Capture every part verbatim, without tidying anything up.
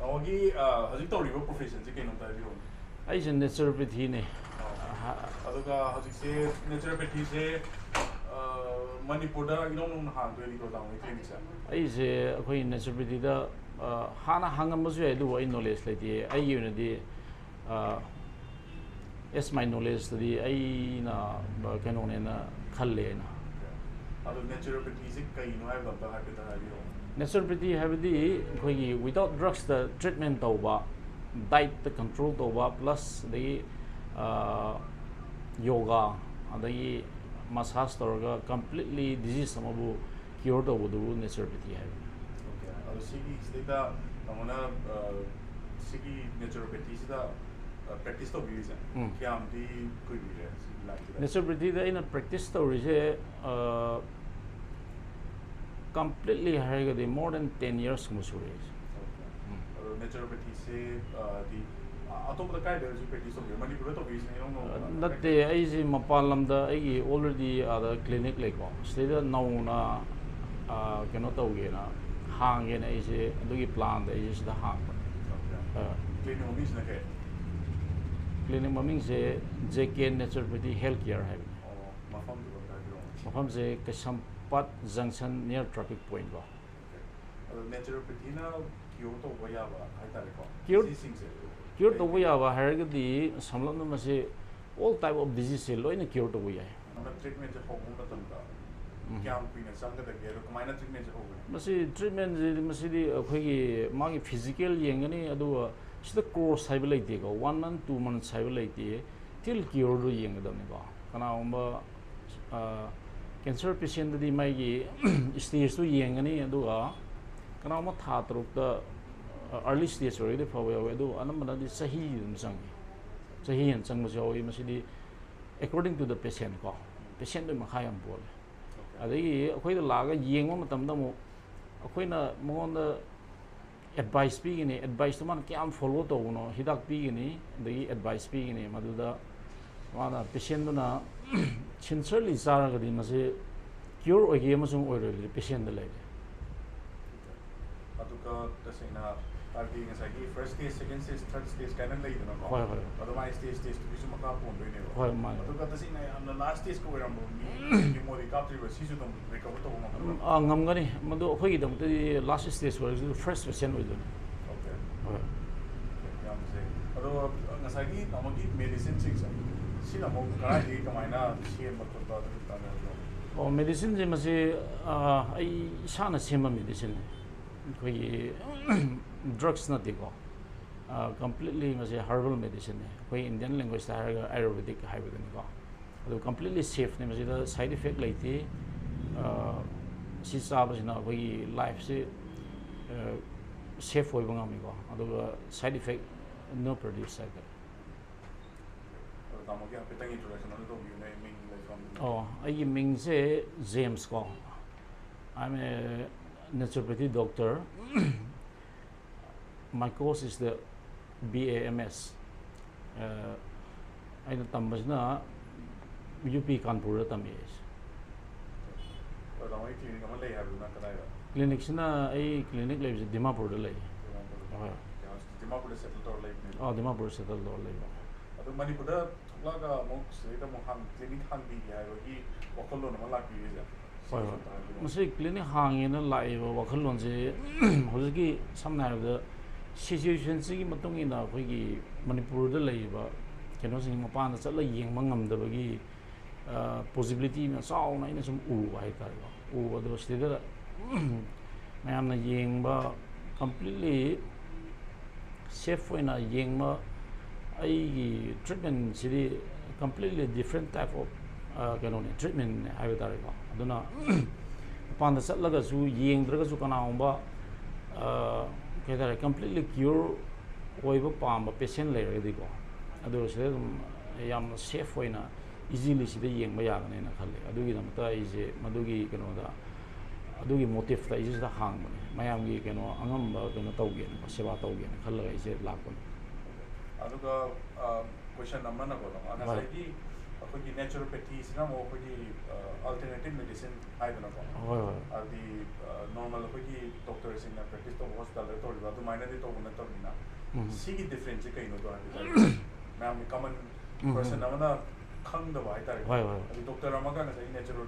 ꯃꯣꯒꯤ ꯍꯧꯖꯤꯛ ꯇꯧꯔꯤꯕ ꯄ꯭ꯔꯣꯐꯦꯁꯟꯁꯦ ꯀꯩꯅꯣꯝꯇ ꯍꯥꯏꯕꯤꯔꯛꯑꯣꯅꯦ꯫ ꯑꯩꯁꯦ ꯅꯦꯆꯨꯔꯣꯄꯦꯊꯤꯅꯦ꯫ ꯑꯗꯨꯒ ꯍꯧꯖꯤꯛꯁꯦ ꯅꯦꯆꯨꯔꯣꯄꯦꯊꯤꯁꯦ ꯃꯅꯤꯄꯨꯔꯗ ꯏꯅꯧ ꯅꯧꯅ ꯍꯥꯡꯗꯣꯏꯅꯤꯀꯣ ꯇꯥꯃꯣꯒꯤ ꯀ꯭ꯂꯤꯅꯤꯛꯁꯦ? ꯑꯩꯁꯦ ꯑꯩꯈꯣꯏ ꯅꯦꯆꯨꯔꯣꯄꯦꯊꯤꯗ ꯍꯥꯟꯅ ꯍꯥꯡꯉꯝꯕꯁꯨ ꯌꯥꯏ, ꯑꯗꯨꯕꯨ ꯑꯩ ꯅꯣꯂꯦꯖ ꯂꯩꯇꯦ꯫ ꯑꯩꯒꯤ ꯑꯣꯏꯅꯗꯤ as my knowledgeꯇꯗꯤ ꯑꯩꯅ ꯀꯩꯅꯣꯅꯦꯅ ꯈꯜꯂꯦ ꯑꯩꯅ꯫ ꯑꯗꯣ ꯅꯦꯆꯨꯔꯣꯄꯦꯊꯤꯁꯦ ꯀꯩꯅꯣ ꯍꯥꯏꯕꯗꯣ ꯑꯝꯇ ꯍꯥꯏꯐꯦꯠꯇ ꯍꯥꯏꯕꯤꯔꯛꯑꯣ꯫ ꯅꯦꯆꯨꯔꯣꯄꯦꯊꯤ ꯍꯥꯏꯕꯗꯤ ꯑꯩꯈꯣꯏꯒꯤ without drugsꯇ treatment ꯇꯧꯕ, dietꯇ control ꯇꯧꯕ, plus ꯑꯗꯒꯤ ꯌꯣꯒꯥ, ꯑꯗꯒꯤ massage ꯇꯧꯔꯒ completely disease ꯑꯃꯕꯨ cure ꯇꯧꯕꯗꯨꯕꯨ ꯅꯦꯆꯨꯔꯣꯄꯦꯊꯤ ꯍꯥꯏꯕꯅꯤ꯫ ꯑꯣꯀꯦ, ꯑꯗꯣ ꯁꯤꯒꯤ ꯁꯤꯗꯩꯗ ꯇꯥꯃꯣꯅ ꯁꯤꯒꯤ ꯅꯦꯆꯨꯔꯣꯄꯦꯊꯤꯁꯤꯗ ꯄ꯭ꯔꯦꯛꯇꯤꯁ ꯇꯧꯕꯤꯔꯤꯁꯦ ꯎꯝ꯫ ꯀꯌꯥꯝꯗꯤ ꯀꯨꯏꯕꯤꯔꯦ ꯁꯤꯒꯤ ꯂꯥꯏꯟꯁꯤꯗ? ꯅꯦꯆꯨꯔꯣꯄꯦꯊꯤꯗ ꯑꯩꯅ ꯄ꯭ꯔꯦꯛꯇꯤꯁ ꯇꯧꯔꯤꯁꯦ completely ꯍꯥꯏꯔꯒꯗꯤ more than ten yearsꯀꯨꯝꯕ ꯁꯨꯔꯦ ꯑꯩꯁꯦ꯫ ꯎꯝ꯫ ꯑꯗꯣ ꯅꯦꯆꯨꯔꯣꯄꯦꯊꯤꯁꯦ ꯍꯥꯏꯗꯤ ꯑꯇꯣꯞꯄꯗ ꯀꯥꯏꯗ ꯍꯧꯖꯤꯛ ꯄ꯭ꯔꯦꯛꯇꯤꯁ ꯇꯧꯕꯤꯔꯦ? ꯃꯅꯤꯄꯨꯔꯗ ꯇꯧꯕꯤꯔꯤꯁꯤꯅ ꯏꯅꯧ ꯅꯧꯕ ꯅꯠꯇꯦ, ꯑꯩꯁꯦ ꯃꯄꯥꯟ ꯂꯝꯗ ꯑꯩꯒꯤ already ꯑꯥꯗ ꯀ꯭ꯂꯤꯅꯤꯛ ꯂꯩꯀꯣ, ꯁꯤꯗꯩꯗ ꯅꯧꯅ ꯀꯩꯅꯣ ꯇꯧꯒꯦꯅ, ꯍꯥꯡꯒꯦꯅ ꯑꯩꯁꯦ ꯑꯗꯨꯒꯤ ꯄ꯭ꯂꯥꯟꯗ ꯑꯩꯁꯦ ꯁꯤꯗ ꯍꯥꯡꯕꯅꯦ꯫ ꯀ꯭ꯂꯤꯅꯤꯛ ꯃꯃꯤꯡꯁꯤꯅ ꯀꯩ? ꯀ꯭ꯂꯤꯅꯤꯛ ꯃꯃꯤꯡꯁꯦ J K Naturopathy Health Care ꯍꯥꯏꯕꯅꯦ꯫ ꯑꯣ, ꯃꯐꯝꯗꯨ ꯑꯝꯇ ꯍꯥꯏꯕꯤꯔꯛꯑꯣ꯫ ꯃꯐꯝꯁꯦ ꯀꯩꯁꯥꯝꯄꯥꯠ junction near traffic pointꯀꯣ꯫ ꯑꯗꯣ ꯅꯦꯆꯨꯔꯣꯄꯦꯊꯤꯅ ꯀ꯭ꯌꯣꯔ ꯇꯧꯕ ꯌꯥꯕ ꯍꯥꯏꯇꯥꯔꯦꯀꯣ, ꯀ꯭ꯌꯣꯔ ꯁꯤꯁꯤꯡꯁꯦ? ꯀ꯭ꯌꯣꯔ ꯇꯧꯕ ꯌꯥꯕ ꯍꯥꯏꯔꯒꯗꯤ ꯁꯝꯂꯞꯅ ꯃꯁꯤ all type of diseaseꯁꯦ ꯂꯣꯏꯅ ꯀ꯭ꯌꯣꯔ ꯇꯧꯕ ꯌꯥꯏ꯫ ꯑꯗꯨꯅ ꯇ꯭ꯔꯤꯠꯃꯦꯟꯁꯦ ꯍꯧꯕ ꯃꯇꯝꯗ ꯎꯝ꯫ ꯀꯌꯥꯝ ꯀꯨꯏꯅ ꯆꯪꯒꯗꯒꯦ? ꯑꯗꯣ ꯀꯃꯥꯏꯅ ꯇ꯭ꯔꯤꯠꯃꯦꯟꯁꯦ ꯍꯧꯒꯅꯤ? ꯃꯁꯤ ꯇ꯭ꯔꯤꯠꯃꯦꯟꯁꯦ ꯃꯁꯤꯗꯤ ꯑꯩꯈꯣꯏꯒꯤ ꯃꯥꯒꯤ ꯐꯤꯖꯤꯀꯦꯜ ꯌꯦꯡꯒꯅꯤ, ꯑꯗꯨꯒ ꯁꯤꯗ ꯀꯣꯔꯁ ꯍꯥꯏꯕ ꯂꯩꯇꯦꯀꯣ, one month, two months ꯍꯥꯏꯕ ꯂꯩꯇꯦ꯫ ꯇꯤꯜ ꯀ꯭ꯌꯣꯔꯗꯨ ꯌꯦꯡꯒꯗꯕꯅꯤꯀꯣ꯫ ꯀꯅꯥꯒꯨꯝꯕ ꯀꯦꯟꯁꯔ ꯄꯦꯁꯦꯟꯗꯗꯤ ꯃꯥꯒꯤ ꯁ꯭ꯇꯦꯖꯇꯨ ꯌꯦꯡꯒꯅꯤ, ꯑꯗꯨꯒ ꯀꯅꯥꯒꯨꯝꯕ ꯊꯥ ꯇꯔꯨꯛꯇ ꯑꯥꯔꯂꯤ ꯁ꯭ꯇꯦꯖ ꯑꯣꯏꯔꯒꯗꯤ ꯐꯕ ꯌꯥꯎꯋꯤ, ꯑꯗꯨ ꯑꯅꯝꯕꯅꯗꯤ ꯆꯍꯤ ꯑꯗꯨꯝ ꯆꯪꯉꯤ꯫ ꯆꯍꯤ ꯍꯦꯟꯅ ꯆꯪꯕꯁꯨ ꯌꯥꯎꯋꯤ꯫ ꯃꯁꯤꯗꯤ according to the patient ꯀꯣ, ꯄꯦꯁꯦꯟꯗꯨꯒꯤ ꯃꯈꯥ ꯌꯥꯝ ꯄꯣꯜꯂꯦ꯫ ꯑꯗꯒꯤ ꯑꯩꯈꯣꯏꯗ ꯂꯥꯛꯑꯒ ꯌꯦꯡꯕ ꯃꯇꯝꯗ ꯑꯃꯨꯛ ꯑꯩꯈꯣꯏꯅ ꯃꯉꯣꯟꯗ ꯑꯦꯗꯚꯥꯏꯁ ꯄꯤꯒꯅꯤ, ꯑꯦꯗꯚꯥꯏꯁꯇꯣ ꯃꯥꯅ ꯀꯌꯥꯝ ꯐꯣꯂꯣ ꯇꯧꯕꯅꯣ, ꯍꯤꯗꯥꯛ ꯄꯤꯒꯅꯤ, ꯑꯗꯒꯤ ꯑꯦꯗꯚꯥꯏꯁ ꯄꯤꯒꯅꯤ, ꯃꯗꯨꯗ ꯃꯥꯅ ꯄꯦꯁꯦꯟꯗꯨꯅ ꯁꯤꯟꯁꯔꯂꯤ ꯆꯥꯔꯒꯗꯤ ꯃꯁꯤ ꯀ꯭ꯌꯣꯔ ꯑꯣꯏꯒꯦ ꯑꯃꯁꯨꯡ ꯑꯣꯏꯔꯣꯏꯒꯦ ꯄꯦꯁꯦꯟꯗ ꯂꯩꯔꯦ꯫ ꯑꯗꯨꯒ ꯇꯁꯦꯡꯅ ꯍꯥꯏꯕꯗꯤ ꯉꯁꯥꯏꯒꯤ first stage, second stage, third stage ꯀꯥꯏꯅ ꯂꯩꯗꯅꯀꯣ? ꯍꯣꯏ, ꯍꯣꯏ꯫ ꯑꯗꯨꯃꯥꯏꯅ stage stageꯇꯨꯒꯤꯁꯨ ꯃꯈꯥ ꯄꯣꯟꯗꯣꯏꯅꯦꯕ꯫ ꯍꯣꯏ, ꯃꯥꯅꯦ꯫ ꯑꯗꯨꯒ ꯇꯁꯦꯡꯅ ꯌꯥꯝꯅ last stageꯀ ꯑꯣꯏꯔꯝꯕ ꯃꯤ, ꯃꯣꯗꯤ ꯀꯥꯞꯇ꯭ꯔꯤꯕ, ꯁꯤꯁꯨ ꯑꯗꯨꯝ recover ꯇꯧꯕ ꯉꯝꯒꯗ꯭ꯔꯥ? ꯑꯥ, ꯉꯝꯒꯅꯤ꯫ ꯃꯗꯨ ꯑꯩꯈꯣꯏꯒꯤꯗꯃꯛꯇꯗꯤ last stage ꯑꯣꯏꯔꯒꯁꯨ first patient ꯑꯣꯏꯗꯣꯏꯅꯤ꯫ Okay꯫ ꯍꯣꯏ꯫ ꯌꯥꯝ ꯐꯖꯩ꯫ ꯑꯗꯣ ꯉꯁꯥꯏꯒꯤ ꯇꯥꯃꯣꯒꯤ medicineꯁꯤꯡꯁꯦ, ꯁꯤꯅ ꯑꯃꯨꯛ ꯀꯗꯥꯏꯗꯒꯤ ꯀꯃꯥꯏꯅ ꯁꯦꯝꯕ ꯈꯣꯠꯄ ꯑꯗꯨꯒꯤ ꯃꯇꯥꯡꯗ ꯍꯥꯏꯕꯤꯌꯣ꯫ ꯑꯣ, medicineꯁꯦ ꯃꯁꯤ, ꯑꯥ, ꯑꯩ ꯏꯁꯥꯅ ꯁꯦꯝꯕ medicineꯅꯦ꯫ ꯑꯩꯈꯣꯏꯒꯤ drugs ꯅꯠꯇꯦꯀꯣ꯫ ꯑꯥ, completely ꯃꯁꯤ herbal medicineꯅꯦ꯫ ꯑꯩꯈꯣꯏ Indian languageꯇ ꯍꯥꯏꯔꯒ Ayurvedic ꯍꯥꯏꯕꯗꯨꯅꯤꯀꯣ꯫ ꯑꯗꯨ completely safeꯅꯦ, ꯃꯁꯤꯗ side effect ꯂꯩꯇꯦ꯫ ꯑꯥ, ꯁꯤ ꯆꯥꯕꯁꯤꯅ ꯑꯩꯈꯣꯏꯒꯤ lifeꯁꯤ, ꯑꯥ, safe ꯑꯣꯏꯕ ꯉꯝꯃꯤꯀꯣ꯫ ꯑꯗꯨꯒ side effect no produce ꯍꯥꯏꯇꯥꯔꯦ꯫ ꯑꯗꯣ ꯇꯥꯃꯣꯒꯤ ꯍꯥꯏꯐꯦꯠꯇꯪ introduction ꯑꯃ ꯇꯧꯕꯤꯌꯨꯅꯦ, ꯃꯤꯡ ꯂꯩꯐꯝ꯫ ꯑꯣ, ꯑꯩꯒꯤ ꯃꯤꯡꯁꯦ James ꯀꯣ꯫ I'm a naturopathy doctor. My course is the B A M S. ꯑ, ꯑꯩꯅ ꯇꯝꯕꯁꯤꯅ ꯌꯨ ꯄꯤ ꯀꯥꯟꯄꯨꯔꯗ ꯇꯝꯃꯤ ꯑꯩꯁꯦ꯫ ꯑꯗꯣ ꯇꯥꯃꯣꯒꯤ clinic ꯑꯃ ꯂꯩ ꯍꯥꯏꯕꯗꯨꯅ ꯀꯗꯥꯏꯗ? Clinicꯁꯤꯅ, ꯑꯩ clinic ꯂꯩꯕꯁꯦ ꯗꯤꯃꯥꯄꯨꯔꯗ ꯂꯩ꯫ ꯗꯤꯃꯥꯄꯨꯔꯗ꯫ ꯍꯣꯏ꯫ ꯗꯤꯃꯥꯄꯨꯔꯗ settle ꯇꯧꯔ ꯂꯩꯕꯅꯦꯕ꯫ ꯑꯥ, ꯗꯤꯃꯥꯄꯨꯔꯗ settle ꯇꯧꯔ ꯂꯩꯕ꯫ ꯑꯗꯣ ꯃꯅꯤꯄꯨꯔꯗ ꯊꯣꯛꯂꯛꯑꯒ ꯑꯃꯨꯛ ꯁꯤꯗꯩꯗ ꯑꯃꯨꯛ ꯍꯥꯡ-, clinic ꯍꯥꯡꯕꯤꯒꯦ ꯍꯥꯏꯕꯒꯤ ꯋꯥꯈꯜꯂꯣꯟ ꯑꯃ ꯂꯥꯛꯄꯤꯔꯤꯁꯦ? ꯍꯣꯏ, ꯁꯤꯒꯤꯁꯨ ꯍꯣꯏ꯫ ꯑꯝꯇ ꯍꯥꯏꯕꯤꯔꯛꯑꯣ꯫ ꯃꯁꯤ clinic ꯍꯥꯡꯉꯦꯅ ꯂꯥꯛꯏꯕ ꯋꯥꯈꯜꯂꯣꯟꯁꯦ ꯍꯧꯖꯤꯛꯀꯤ ꯁꯝꯅ ꯍꯥꯏꯔꯕꯗ situationꯁꯤꯒꯤ ꯃꯇꯨꯡ ꯏꯟꯅ ꯑꯩꯈꯣꯏꯒꯤ ꯃꯅꯤꯄꯨꯔꯗ ꯂꯩꯔꯤꯕ ꯀꯩꯅꯣꯁꯤꯡ ꯃꯄꯥꯟꯗ ꯆꯠꯂꯒ ꯌꯦꯡꯕ ꯉꯝꯗꯕꯒꯤ, ꯑ, possibilityꯅ ꯆꯥꯎꯅ ꯑꯩꯅ ꯁꯨꯝ ꯎꯕ ꯍꯥꯏꯇꯥꯔꯦꯀꯣ꯫ ꯎꯕꯗꯣ ꯁꯤꯗꯩꯗ ꯃꯌꯥꯝꯅ ꯌꯦꯡꯕ completely safe ꯑꯣꯏꯅ ꯌꯦꯡꯕ, ꯑꯩꯒꯤ treatmentꯁꯤꯗꯤ completely different type of, ꯑ, ꯀꯩꯅꯣꯅꯦ, treatmentꯅꯦ ꯍꯥꯏꯕ ꯇꯥꯔꯦꯀꯣ꯫ ꯑꯗꯨꯅ ꯃꯄꯥꯟꯗ ꯆꯠꯂꯒꯁꯨ ꯌꯦꯡꯗ꯭ꯔꯒꯁꯨ ꯀꯅꯥꯒꯨꯝꯕ, ꯑ, ꯀꯩ ꯍꯥꯏꯇꯥꯔꯦ, completely cure ꯑꯣꯏꯕ ꯄꯥꯝꯕ patient ꯂꯩꯔꯒꯗꯤꯀꯣ, ꯑꯗꯨ ꯁꯤꯗ ꯑꯗꯨꯝ ꯌꯥꯝꯅ safe ꯑꯣꯏꯅ easily ꯁꯤꯗ ꯌꯦꯡꯕ ꯌꯥꯒꯅꯦꯅ ꯈꯜꯂꯤ꯫ ꯑꯗꯨꯒꯤꯗꯃꯛꯇ ꯑꯩꯁꯦ ꯃꯗꯨꯒꯤ ꯀꯩꯅꯣꯗ, ꯑꯗꯨꯒꯤ motiveꯇ ꯑꯩꯁꯦ ꯁꯤꯗ ꯍꯥꯡꯕꯅꯦ꯫ ꯃꯌꯥꯝꯒꯤ ꯀꯩꯅꯣ ꯑꯉꯝꯕ ꯀꯩꯅꯣ ꯇꯧꯒꯦꯅꯀꯣ, ꯁꯦꯕꯥ ꯇꯧꯒꯦꯅ ꯈꯜꯂꯒ ꯑꯩꯁꯦ ꯂꯥꯛꯄꯅꯦ꯫ ꯑꯗꯨꯒ, ꯑ, question ꯑꯃꯅꯀꯣ, ꯇꯥꯃꯣ, ꯍꯣꯏ꯫ ꯉꯁꯥꯏꯒꯤ ꯑꯩꯈꯣꯏꯒꯤ naturopathyꯁꯤꯅ ꯑꯃꯨꯛ ꯑꯩꯈꯣꯏꯒꯤ alternative medicine ꯍꯥꯏꯗꯅꯀꯣ, ꯍꯣꯏ ꯍꯣꯏ ꯍꯥꯏꯗꯤ ꯅꯣꯔꯃꯦꯜ ꯑꯩꯈꯣꯏꯒꯤ ꯗꯣꯛꯇꯔꯁꯤꯡꯅ ꯄ꯭ꯔꯦꯛꯇꯤꯁ ꯇꯧꯕ ꯍꯣꯁꯄꯤꯇꯥꯜꯗ ꯇꯧꯔꯤꯕ ꯑꯗꯨꯃꯥꯏꯅꯗꯤ ꯇꯧꯕ ꯅꯠꯇꯕꯅꯤꯅ꯫ ꯎꯝ ꯁꯤꯒꯤ ꯗꯤꯐ꯭ꯔꯦꯟꯁꯁꯦ ꯀꯩꯅꯣꯗꯣ ꯍꯥꯏꯕꯗꯤ ꯃꯌꯥꯝꯒꯤ ꯀꯃꯟ ꯎꯝ ꯄꯔꯁꯟ ꯑꯃꯅ ꯈꯪꯗꯕ ꯍꯥꯏꯇꯥꯔꯦ꯫ ꯍꯣꯏ ꯍꯣꯏ ꯍꯥꯏꯗꯤ ꯗꯣꯛꯇꯔ ꯑꯃꯒ ꯉꯁꯥꯏꯒꯤ natural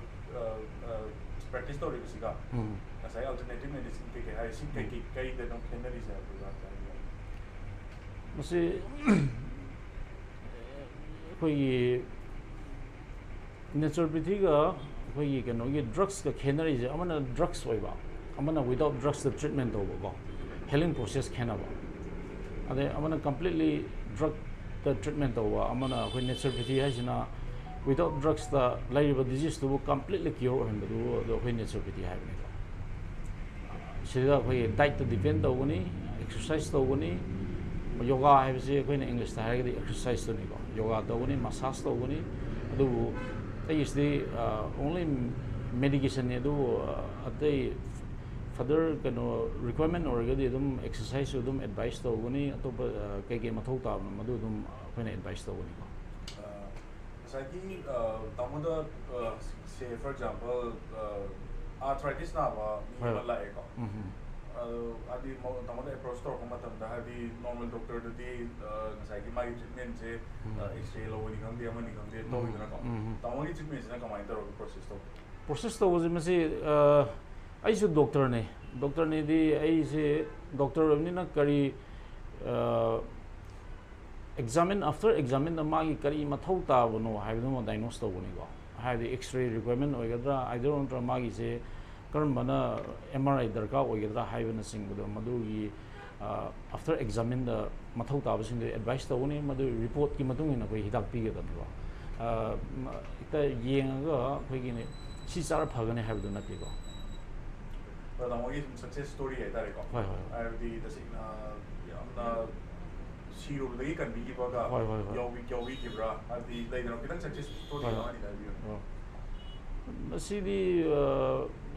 ꯄ꯭ꯔꯦꯛꯇꯤꯁ ꯇꯧꯔꯤꯕꯁꯤꯒ ꯎꯝ ꯉꯁꯥꯏ alternative medicine ꯀꯩꯀꯩ ꯍꯥꯏ, ꯁꯤ ꯀꯩꯀꯩ ꯀꯩꯗꯅꯣ ꯈꯦꯠꯅꯔꯤꯁꯦ ꯍꯥꯏꯕꯗꯨ ꯍꯥꯏꯇꯥꯔꯦ꯫ ꯃꯁꯤ ꯑꯩꯈꯣꯏꯒꯤ naturopathyꯒ ꯑꯩꯈꯣꯏꯒꯤ ꯀꯩꯅꯣꯒꯤ ꯗ꯭ꯔꯛꯁꯀ ꯈꯦꯠꯅꯔꯤꯁꯦ, ꯑꯃꯅ ꯗ꯭ꯔꯛꯁ ꯑꯣꯏꯕ, ꯑꯃꯅ without ꯗ꯭ꯔꯛꯁꯇ ꯇ꯭ꯔꯤꯠꯃꯦꯟ ꯇꯧꯕꯀꯣ, ꯍꯤꯂꯤꯡ ꯄ꯭ꯔꯣꯁꯦꯁ ꯈꯦꯠꯅꯕ꯫ ꯑꯗꯩ ꯑꯃꯅ completely ꯗ꯭ꯔꯛꯇ ꯇ꯭ꯔꯤꯠꯃꯦꯟ ꯇꯧꯕ, ꯑꯃꯅ ꯑꯩꯈꯣꯏ naturopathy ꯍꯥꯏꯁꯤꯅ without ꯗ꯭ꯔꯛꯁꯇ ꯂꯩꯔꯤꯕ ꯗꯤꯖꯤꯁꯇꯨꯕꯨ completely cure ꯑꯣꯏꯍꯟꯕꯗꯨ, ꯑꯗꯨ ꯑꯩꯈꯣꯏ naturopathy ꯍꯥꯏꯕꯅꯤꯀꯣ꯫ ꯁꯤꯗ ꯑꯩꯈꯣꯏꯒꯤ ꯗꯥꯏꯠꯇ ꯗꯤꯄꯦꯟ ꯇꯧꯒꯅꯤ, ꯑꯦꯛꯁꯔꯁꯥꯏꯁ ꯇꯧꯒꯅꯤ꯫ ꯌꯣꯒꯥ ꯍꯥꯏꯕꯁꯤ ꯑꯩꯈꯣꯏꯅ ꯏꯪꯂꯤꯁꯇ ꯍꯥꯏꯔꯒꯗꯤ ꯑꯦꯛꯁꯔꯁꯥꯏꯁꯇꯨꯅꯤꯀꯣ꯫ ꯌꯣꯒꯥ ꯇꯧꯒꯅꯤ, ꯃꯁꯥꯁ ꯇꯧꯒꯅꯤ꯫ ꯑꯗꯨꯕꯨ ꯑꯩꯒꯤꯁꯤꯗꯤ only ꯃꯦꯗꯤꯀꯦꯁꯟꯅꯤ꯫ ꯑꯗꯨꯕꯨ ꯑꯇꯩ ꯐꯔꯗꯔ ꯀꯩꯅꯣ ꯔꯤꯀ꯭ꯋꯥꯏꯔꯃꯦꯟ ꯑꯣꯏꯔꯒꯗꯤ ꯑꯗꯨꯝ ꯑꯦꯛꯁꯔꯁꯥꯏꯁꯁꯨ ꯑꯗꯨꯝ ꯑꯦꯗꯚꯥꯏꯁ ꯇꯧꯒꯅꯤ꯫ ꯑꯇꯣꯞꯄ ꯀꯩꯀꯩ ꯃꯊꯧ ꯇꯥꯕꯅꯣ ꯃꯗꯨ ꯑꯗꯨꯝ ꯑꯩꯈꯣꯏꯅ ꯑꯦꯗꯚꯥꯏꯁ ꯇꯧꯒꯅꯤꯀꯣ꯫ ꯉꯁꯥꯏꯒꯤ ꯇꯥꯃꯣꯗ, ꯁꯦ ꯐꯣꯔ ꯑꯦꯛꯖꯥꯝꯄꯜ, ꯑꯥꯔꯊ꯭ꯔꯥꯏꯇꯤꯁ ꯅꯥꯕ ꯃꯤ ꯍꯣꯏ꯫ ꯑꯃ ꯂꯥꯛꯑꯦꯀꯣ꯫ ꯎꯝ ꯍꯝ꯫ ꯑꯗꯣ ꯍꯥꯏꯗꯤ ꯃ- ꯇꯥꯃꯣꯗ ꯑꯦꯄ꯭ꯔꯣꯆ ꯇꯧꯔꯛꯄ ꯃꯇꯝꯗ ꯍꯥꯏꯗꯤ ꯅꯣꯔꯃꯦꯜ ꯗꯣꯛꯇꯔꯗꯨꯗꯤ ꯉꯁꯥꯏꯒꯤ ꯃꯥꯒꯤ ꯇ꯭ꯔꯤꯠꯃꯦꯟꯁꯦ ꯎꯝ꯫ ꯑꯦꯛꯁꯔꯦ ꯂꯧꯕꯅꯤ ꯈꯪꯗꯦ, ꯑꯃꯅꯤ ꯈꯪꯗꯦ, ꯎꯝ꯫ ꯇꯧꯋꯤꯗꯅꯀꯣ꯫ ꯎꯝ꯫ ꯇꯥꯃꯣꯒꯤ ꯇ꯭ꯔꯤꯠꯃꯦꯟꯁꯤꯅ ꯀꯃꯥꯏꯅ ꯇꯧꯔꯒ ꯄ꯭ꯔꯣꯁꯦꯁ ꯇꯧꯒꯦ? ꯄ꯭ꯔꯣꯁꯦꯁ ꯇꯧꯕꯁꯦ ꯃꯁꯤ ꯑꯩꯁꯨ ꯗꯣꯛꯇꯔꯅꯦ꯫ ꯗꯣꯛꯇꯔꯅꯤꯗꯤ ꯑꯩꯁꯦ ꯗꯣꯛꯇꯔ ꯑꯣꯏꯕꯅꯤꯅ ꯀꯔꯤ examine after examineꯗ ꯃꯥꯒꯤ ꯀꯔꯤ ꯃꯊꯧ ꯇꯥꯕꯅꯣ ꯍꯥꯏꯕꯗꯨꯃ ꯗꯥꯏꯒꯅꯣꯁ ꯇꯧꯕꯅꯤꯀꯣ꯫ ꯍꯥꯏꯕꯗꯤ ꯑꯦꯛꯁꯔꯦ ꯔꯤꯀ꯭ꯋꯥꯏꯔꯃꯦꯟ ꯑꯣꯏꯒꯗ꯭ꯔꯥ, ꯑꯥꯏꯗꯔ ꯅꯠꯇ꯭ꯔꯒ ꯃꯥꯒꯤꯁꯦ ꯀꯔꯝꯕꯅ ꯑꯦꯝ ꯑꯥꯔ ꯑꯥꯏ ꯗꯔꯀꯥꯔ ꯑꯣꯏꯒꯗ꯭ꯔꯥ ꯍꯥꯏꯕꯅꯆꯤꯡꯕꯗꯣ, ꯃꯗꯨꯒꯤ ꯑꯥꯐꯇꯔ ꯑꯦꯛꯖꯥꯃꯤꯟꯗ ꯃꯊꯧ ꯇꯥꯕꯁꯤꯡꯗꯨ ꯑꯦꯗꯚꯥꯏꯁ ꯇꯧꯒꯅꯤ꯫ ꯃꯗꯨꯒꯤ ꯔꯤꯄꯣꯔꯠꯀꯤ ꯃꯇꯨꯡ ꯏꯟꯅ ꯑꯩꯈꯣꯏ ꯍꯤꯗꯥꯛ ꯄꯤꯒꯗꯕꯅꯤꯀꯣ꯫ ꯍꯦꯛꯇ ꯌꯦꯡꯉꯒ ꯑꯩꯈꯣꯏꯒꯤ ꯁꯤ ꯆꯥꯔ ꯐꯒꯅꯤ ꯍꯥꯏꯕꯗꯨ ꯅꯠꯇꯦꯀꯣ꯫ ꯑꯗꯣ ꯇꯥꯃꯣꯒꯤ ꯁꯨꯝ ꯁꯛꯁꯦꯁ ꯁ꯭ꯇꯣꯔꯤ ꯍꯥꯏꯇꯥꯔꯦꯀꯣ꯫ ꯍꯣꯏ, ꯍꯣꯏ, ꯍꯣꯏ꯫ ꯍꯥꯏꯕꯗꯤ ꯇꯁꯦꯡꯅ ꯌꯥꯝꯅ ꯁꯤꯔꯨꯕꯗꯒꯤ ꯀꯟꯕꯤꯈꯤꯕꯒ ꯍꯣꯏ, ꯍꯣꯏ, ꯍꯣꯏ꯫ ꯌꯥꯎꯕꯤ- ꯌꯥꯎꯕꯤꯈꯤꯕ꯭ꯔꯥ? ꯍꯥꯏꯕꯗꯤ ꯂꯩꯗꯅ ꯈꯤꯇꯪ ꯁꯛꯁꯦꯁ ꯁ꯭ꯇꯣꯔꯤ ꯍꯣꯏ꯫ ꯑꯃ ꯑꯅꯤꯗ ꯍꯥꯏꯕꯤꯌꯨ꯫ ꯑꯣ꯫ ꯃꯁꯤꯗꯤ ꯑ,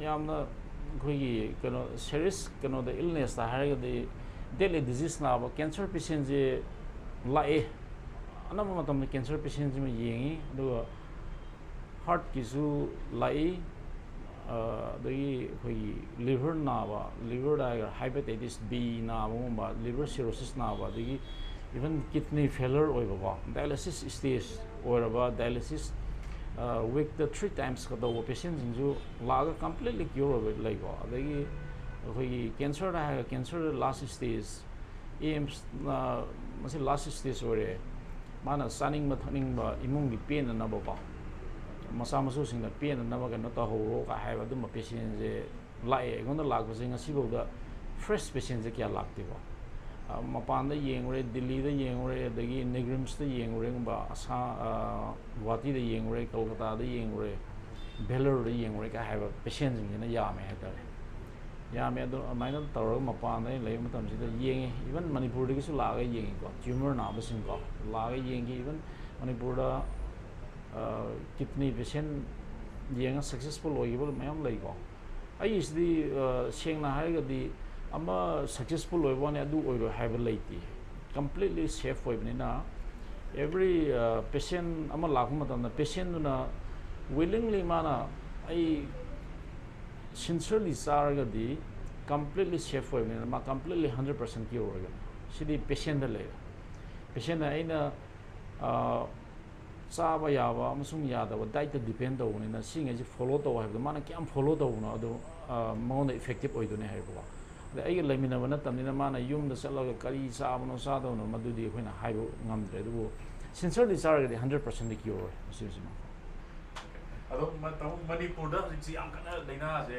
ꯌꯥꯝꯅ ꯑꯩꯈꯣꯏꯒꯤ ꯀꯩꯅꯣ ꯁꯦꯔꯤꯌꯁ ꯀꯩꯅꯣꯗ ꯏꯜꯅꯦꯁꯇ ꯍꯥꯏꯔꯒꯗꯤ ꯗꯦꯠꯂꯤ ꯗꯤꯖꯤꯁ ꯅꯥꯕ ꯀꯦꯟꯁꯔ ꯄꯦꯁꯦꯟꯁꯦ ꯂꯥꯛꯑꯦ꯫ ꯑꯅꯝꯕ ꯃꯇꯝꯗ cancer patientꯁꯤꯃ ꯌꯦꯡꯉꯤ꯫ ꯑꯗꯨꯒ heartꯀꯤꯁꯨ ꯂꯥꯛꯏ, ꯑ, ꯑꯗꯒꯤ ꯑꯩꯈꯣꯏꯒꯤ liver ꯅꯥꯕ, liverꯗ ꯍꯥꯏꯔꯒ hepatitis B ꯅꯥꯕꯒꯨꯝꯕ, liver cirrhosis ꯅꯥꯕ, ꯑꯗꯒꯤ even kidney failure ꯑꯣꯏꯕꯀꯣ, dialysis stage ꯑꯣꯏꯔꯕ, dialysis, ꯑ, weekꯇ three timesꯀ ꯇꯧꯕ patientꯁꯤꯡꯁꯨ ꯂꯥꯛꯑꯒ completely cure ꯑꯣꯏꯕ ꯂꯩꯀꯣ꯫ ꯑꯗꯒꯤ ꯑꯩꯈꯣꯏꯒꯤ cancerꯗ ꯍꯥꯏꯔꯒ cancerꯗ last stage, ꯑꯦꯝꯁ, ꯑ, ꯃꯁꯤ last stage ꯑꯣꯏꯔꯦ, ꯃꯥꯅ ꯆꯥꯅꯤꯡꯕ ꯊꯛꯅꯤꯡꯕ ꯏꯃꯨꯡꯒꯤ ꯄꯦꯟꯅꯅꯕꯀꯣ, ꯃꯆꯥ ꯃꯁꯨꯁꯤꯡꯅ ꯄꯦꯟꯅꯅꯕ ꯀꯩꯅꯣ ꯇꯧꯍꯧꯔꯣ ꯀ ꯍꯥꯏꯕ ꯑꯗꯨꯝꯕ patientꯁꯦ ꯂꯥꯛꯑꯦ꯫ ꯑꯩꯉꯣꯟꯗ ꯂꯥꯛꯄꯁꯦ ꯉꯁꯤꯐꯥꯎꯗ fresh patientꯁꯦ ꯀꯌꯥ ꯂꯥꯛꯇꯦꯀꯣ꯫ ꯑ, ꯃꯄꯥꯟꯗ ꯌꯦꯡꯉꯨꯔꯦ, ꯗꯤꯜꯂꯤꯗ ꯌꯦꯡꯉꯨꯔꯦ, ꯑꯗꯒꯤ ꯅꯤꯒ꯭ꯔꯤꯝꯁꯇ ꯌꯦꯡꯉꯨꯔꯦꯒꯨꯝꯕ, ꯑꯁꯥ-, ꯑ, ꯒꯨꯍꯥꯇꯤꯗ ꯌꯦꯡꯉꯨꯔꯦ, ꯀꯜꯀꯇꯥꯗ ꯌꯦꯡꯉꯨꯔꯦ, ꯚꯦꯂꯣꯔꯗ ꯌꯦꯡꯉꯨꯔꯦ ꯀ ꯍꯥꯏꯕ patientꯁꯤꯡꯁꯤꯅ ꯌꯥꯝꯃꯦ ꯍꯥꯏꯇꯥꯔꯦ꯫ ꯌꯥꯝꯃꯦ꯫ ꯑꯗꯣ ꯑꯗꯨꯃꯥꯏꯅ ꯇꯧꯔꯒ ꯃꯄꯥꯟꯗ ꯑꯩꯅ ꯂꯩꯕ ꯃꯇꯝꯁꯤꯗ ꯌꯦꯡꯉꯦ꯫ Even ꯃꯅꯤꯄꯨꯔꯗꯒꯤꯁꯨ ꯂꯥꯛꯑꯒ ꯌꯦꯡꯉꯤꯀꯣ, tumor ꯅꯥꯕꯁꯤꯡꯀꯣ, ꯂꯥꯛꯑꯒ ꯌꯦꯡꯈꯤ꯫ Even ꯃꯅꯤꯄꯨꯔꯗ, ꯑ, kidney patient ꯌꯦꯡꯉ successful ꯑꯣꯏꯈꯤꯕ ꯃꯌꯥꯝ ꯂꯩꯀꯣ꯫ ꯑꯩꯒꯤꯁꯤꯗꯤ, ꯑ, ꯁꯦꯡꯅ ꯍꯥꯏꯔꯒꯗꯤ ꯑꯃ successful ꯑꯣꯏꯕ ꯋꯥꯅꯤ, ꯑꯗꯨ ꯑꯣꯏꯔꯣꯏ ꯍꯥꯏꯕ ꯂꯩꯇꯦ꯫ Completely safe ꯑꯣꯏꯕꯅꯤꯅ, every, ꯑ, patient ꯑꯃ ꯂꯥꯛꯄ ꯃꯇꯝꯗ patientꯗꯨꯅ willingly ꯃꯥꯅ ꯑꯩ sincerely ꯆꯥꯔꯒꯗꯤ completely safe ꯑꯣꯏꯕꯅꯤꯅ ꯃꯥ completely hundred percent cure ꯑꯣꯏꯒꯅꯤ꯫ ꯁꯤꯗꯤ patientꯗ ꯂꯩꯔꯦ꯫ Patientꯅ ꯑꯩꯅ, ꯑ, ꯆꯥꯕ ꯌꯥꯕ ꯑꯃꯁꯨꯡ ꯌꯥꯗꯕ dietꯇ depend ꯇꯧꯕꯅꯤꯅ ꯁꯤꯉꯩꯁꯤ follow ꯇꯧ ꯍꯥꯏꯕꯗꯣ ꯃꯥꯅ ꯀꯌꯥꯝ follow ꯇꯧꯕꯅꯣ ꯑꯗꯨ, ꯑ, ꯃꯉꯣꯟꯗ effective ꯑꯣꯏꯗꯣꯏꯅꯦ ꯍꯥꯏꯕꯀꯣ꯫ ꯑꯗ ꯑꯩꯒ ꯂꯩꯃꯤꯟꯅꯕ ꯅꯠꯇꯕꯅꯤꯅ ꯃꯥꯅ ꯌꯨꯝꯗ ꯆꯠꯂꯒ ꯀꯔꯤ ꯆꯥꯕꯅꯣ ꯆꯥꯗꯕꯅꯣ ꯃꯗꯨꯗꯤ ꯑꯩꯈꯣꯏꯅ ꯍꯥꯏꯕ ꯉꯝꯗ꯭ꯔꯦ꯫ ꯑꯗꯨꯕꯨ sincerely ꯆꯥꯔꯒꯗꯤ hundred percentꯗꯤ cure ꯑꯣꯏ ꯃꯁꯤꯁꯤꯃ꯫ ꯑꯗꯣ ꯃ-, ꯇꯥꯃꯣ, ꯃꯅꯤꯄꯨꯔꯗ ꯍꯧꯖꯤꯛꯁꯤ ꯌꯥꯝ ꯀꯟꯅ ꯂꯥꯏꯅꯥꯁꯦ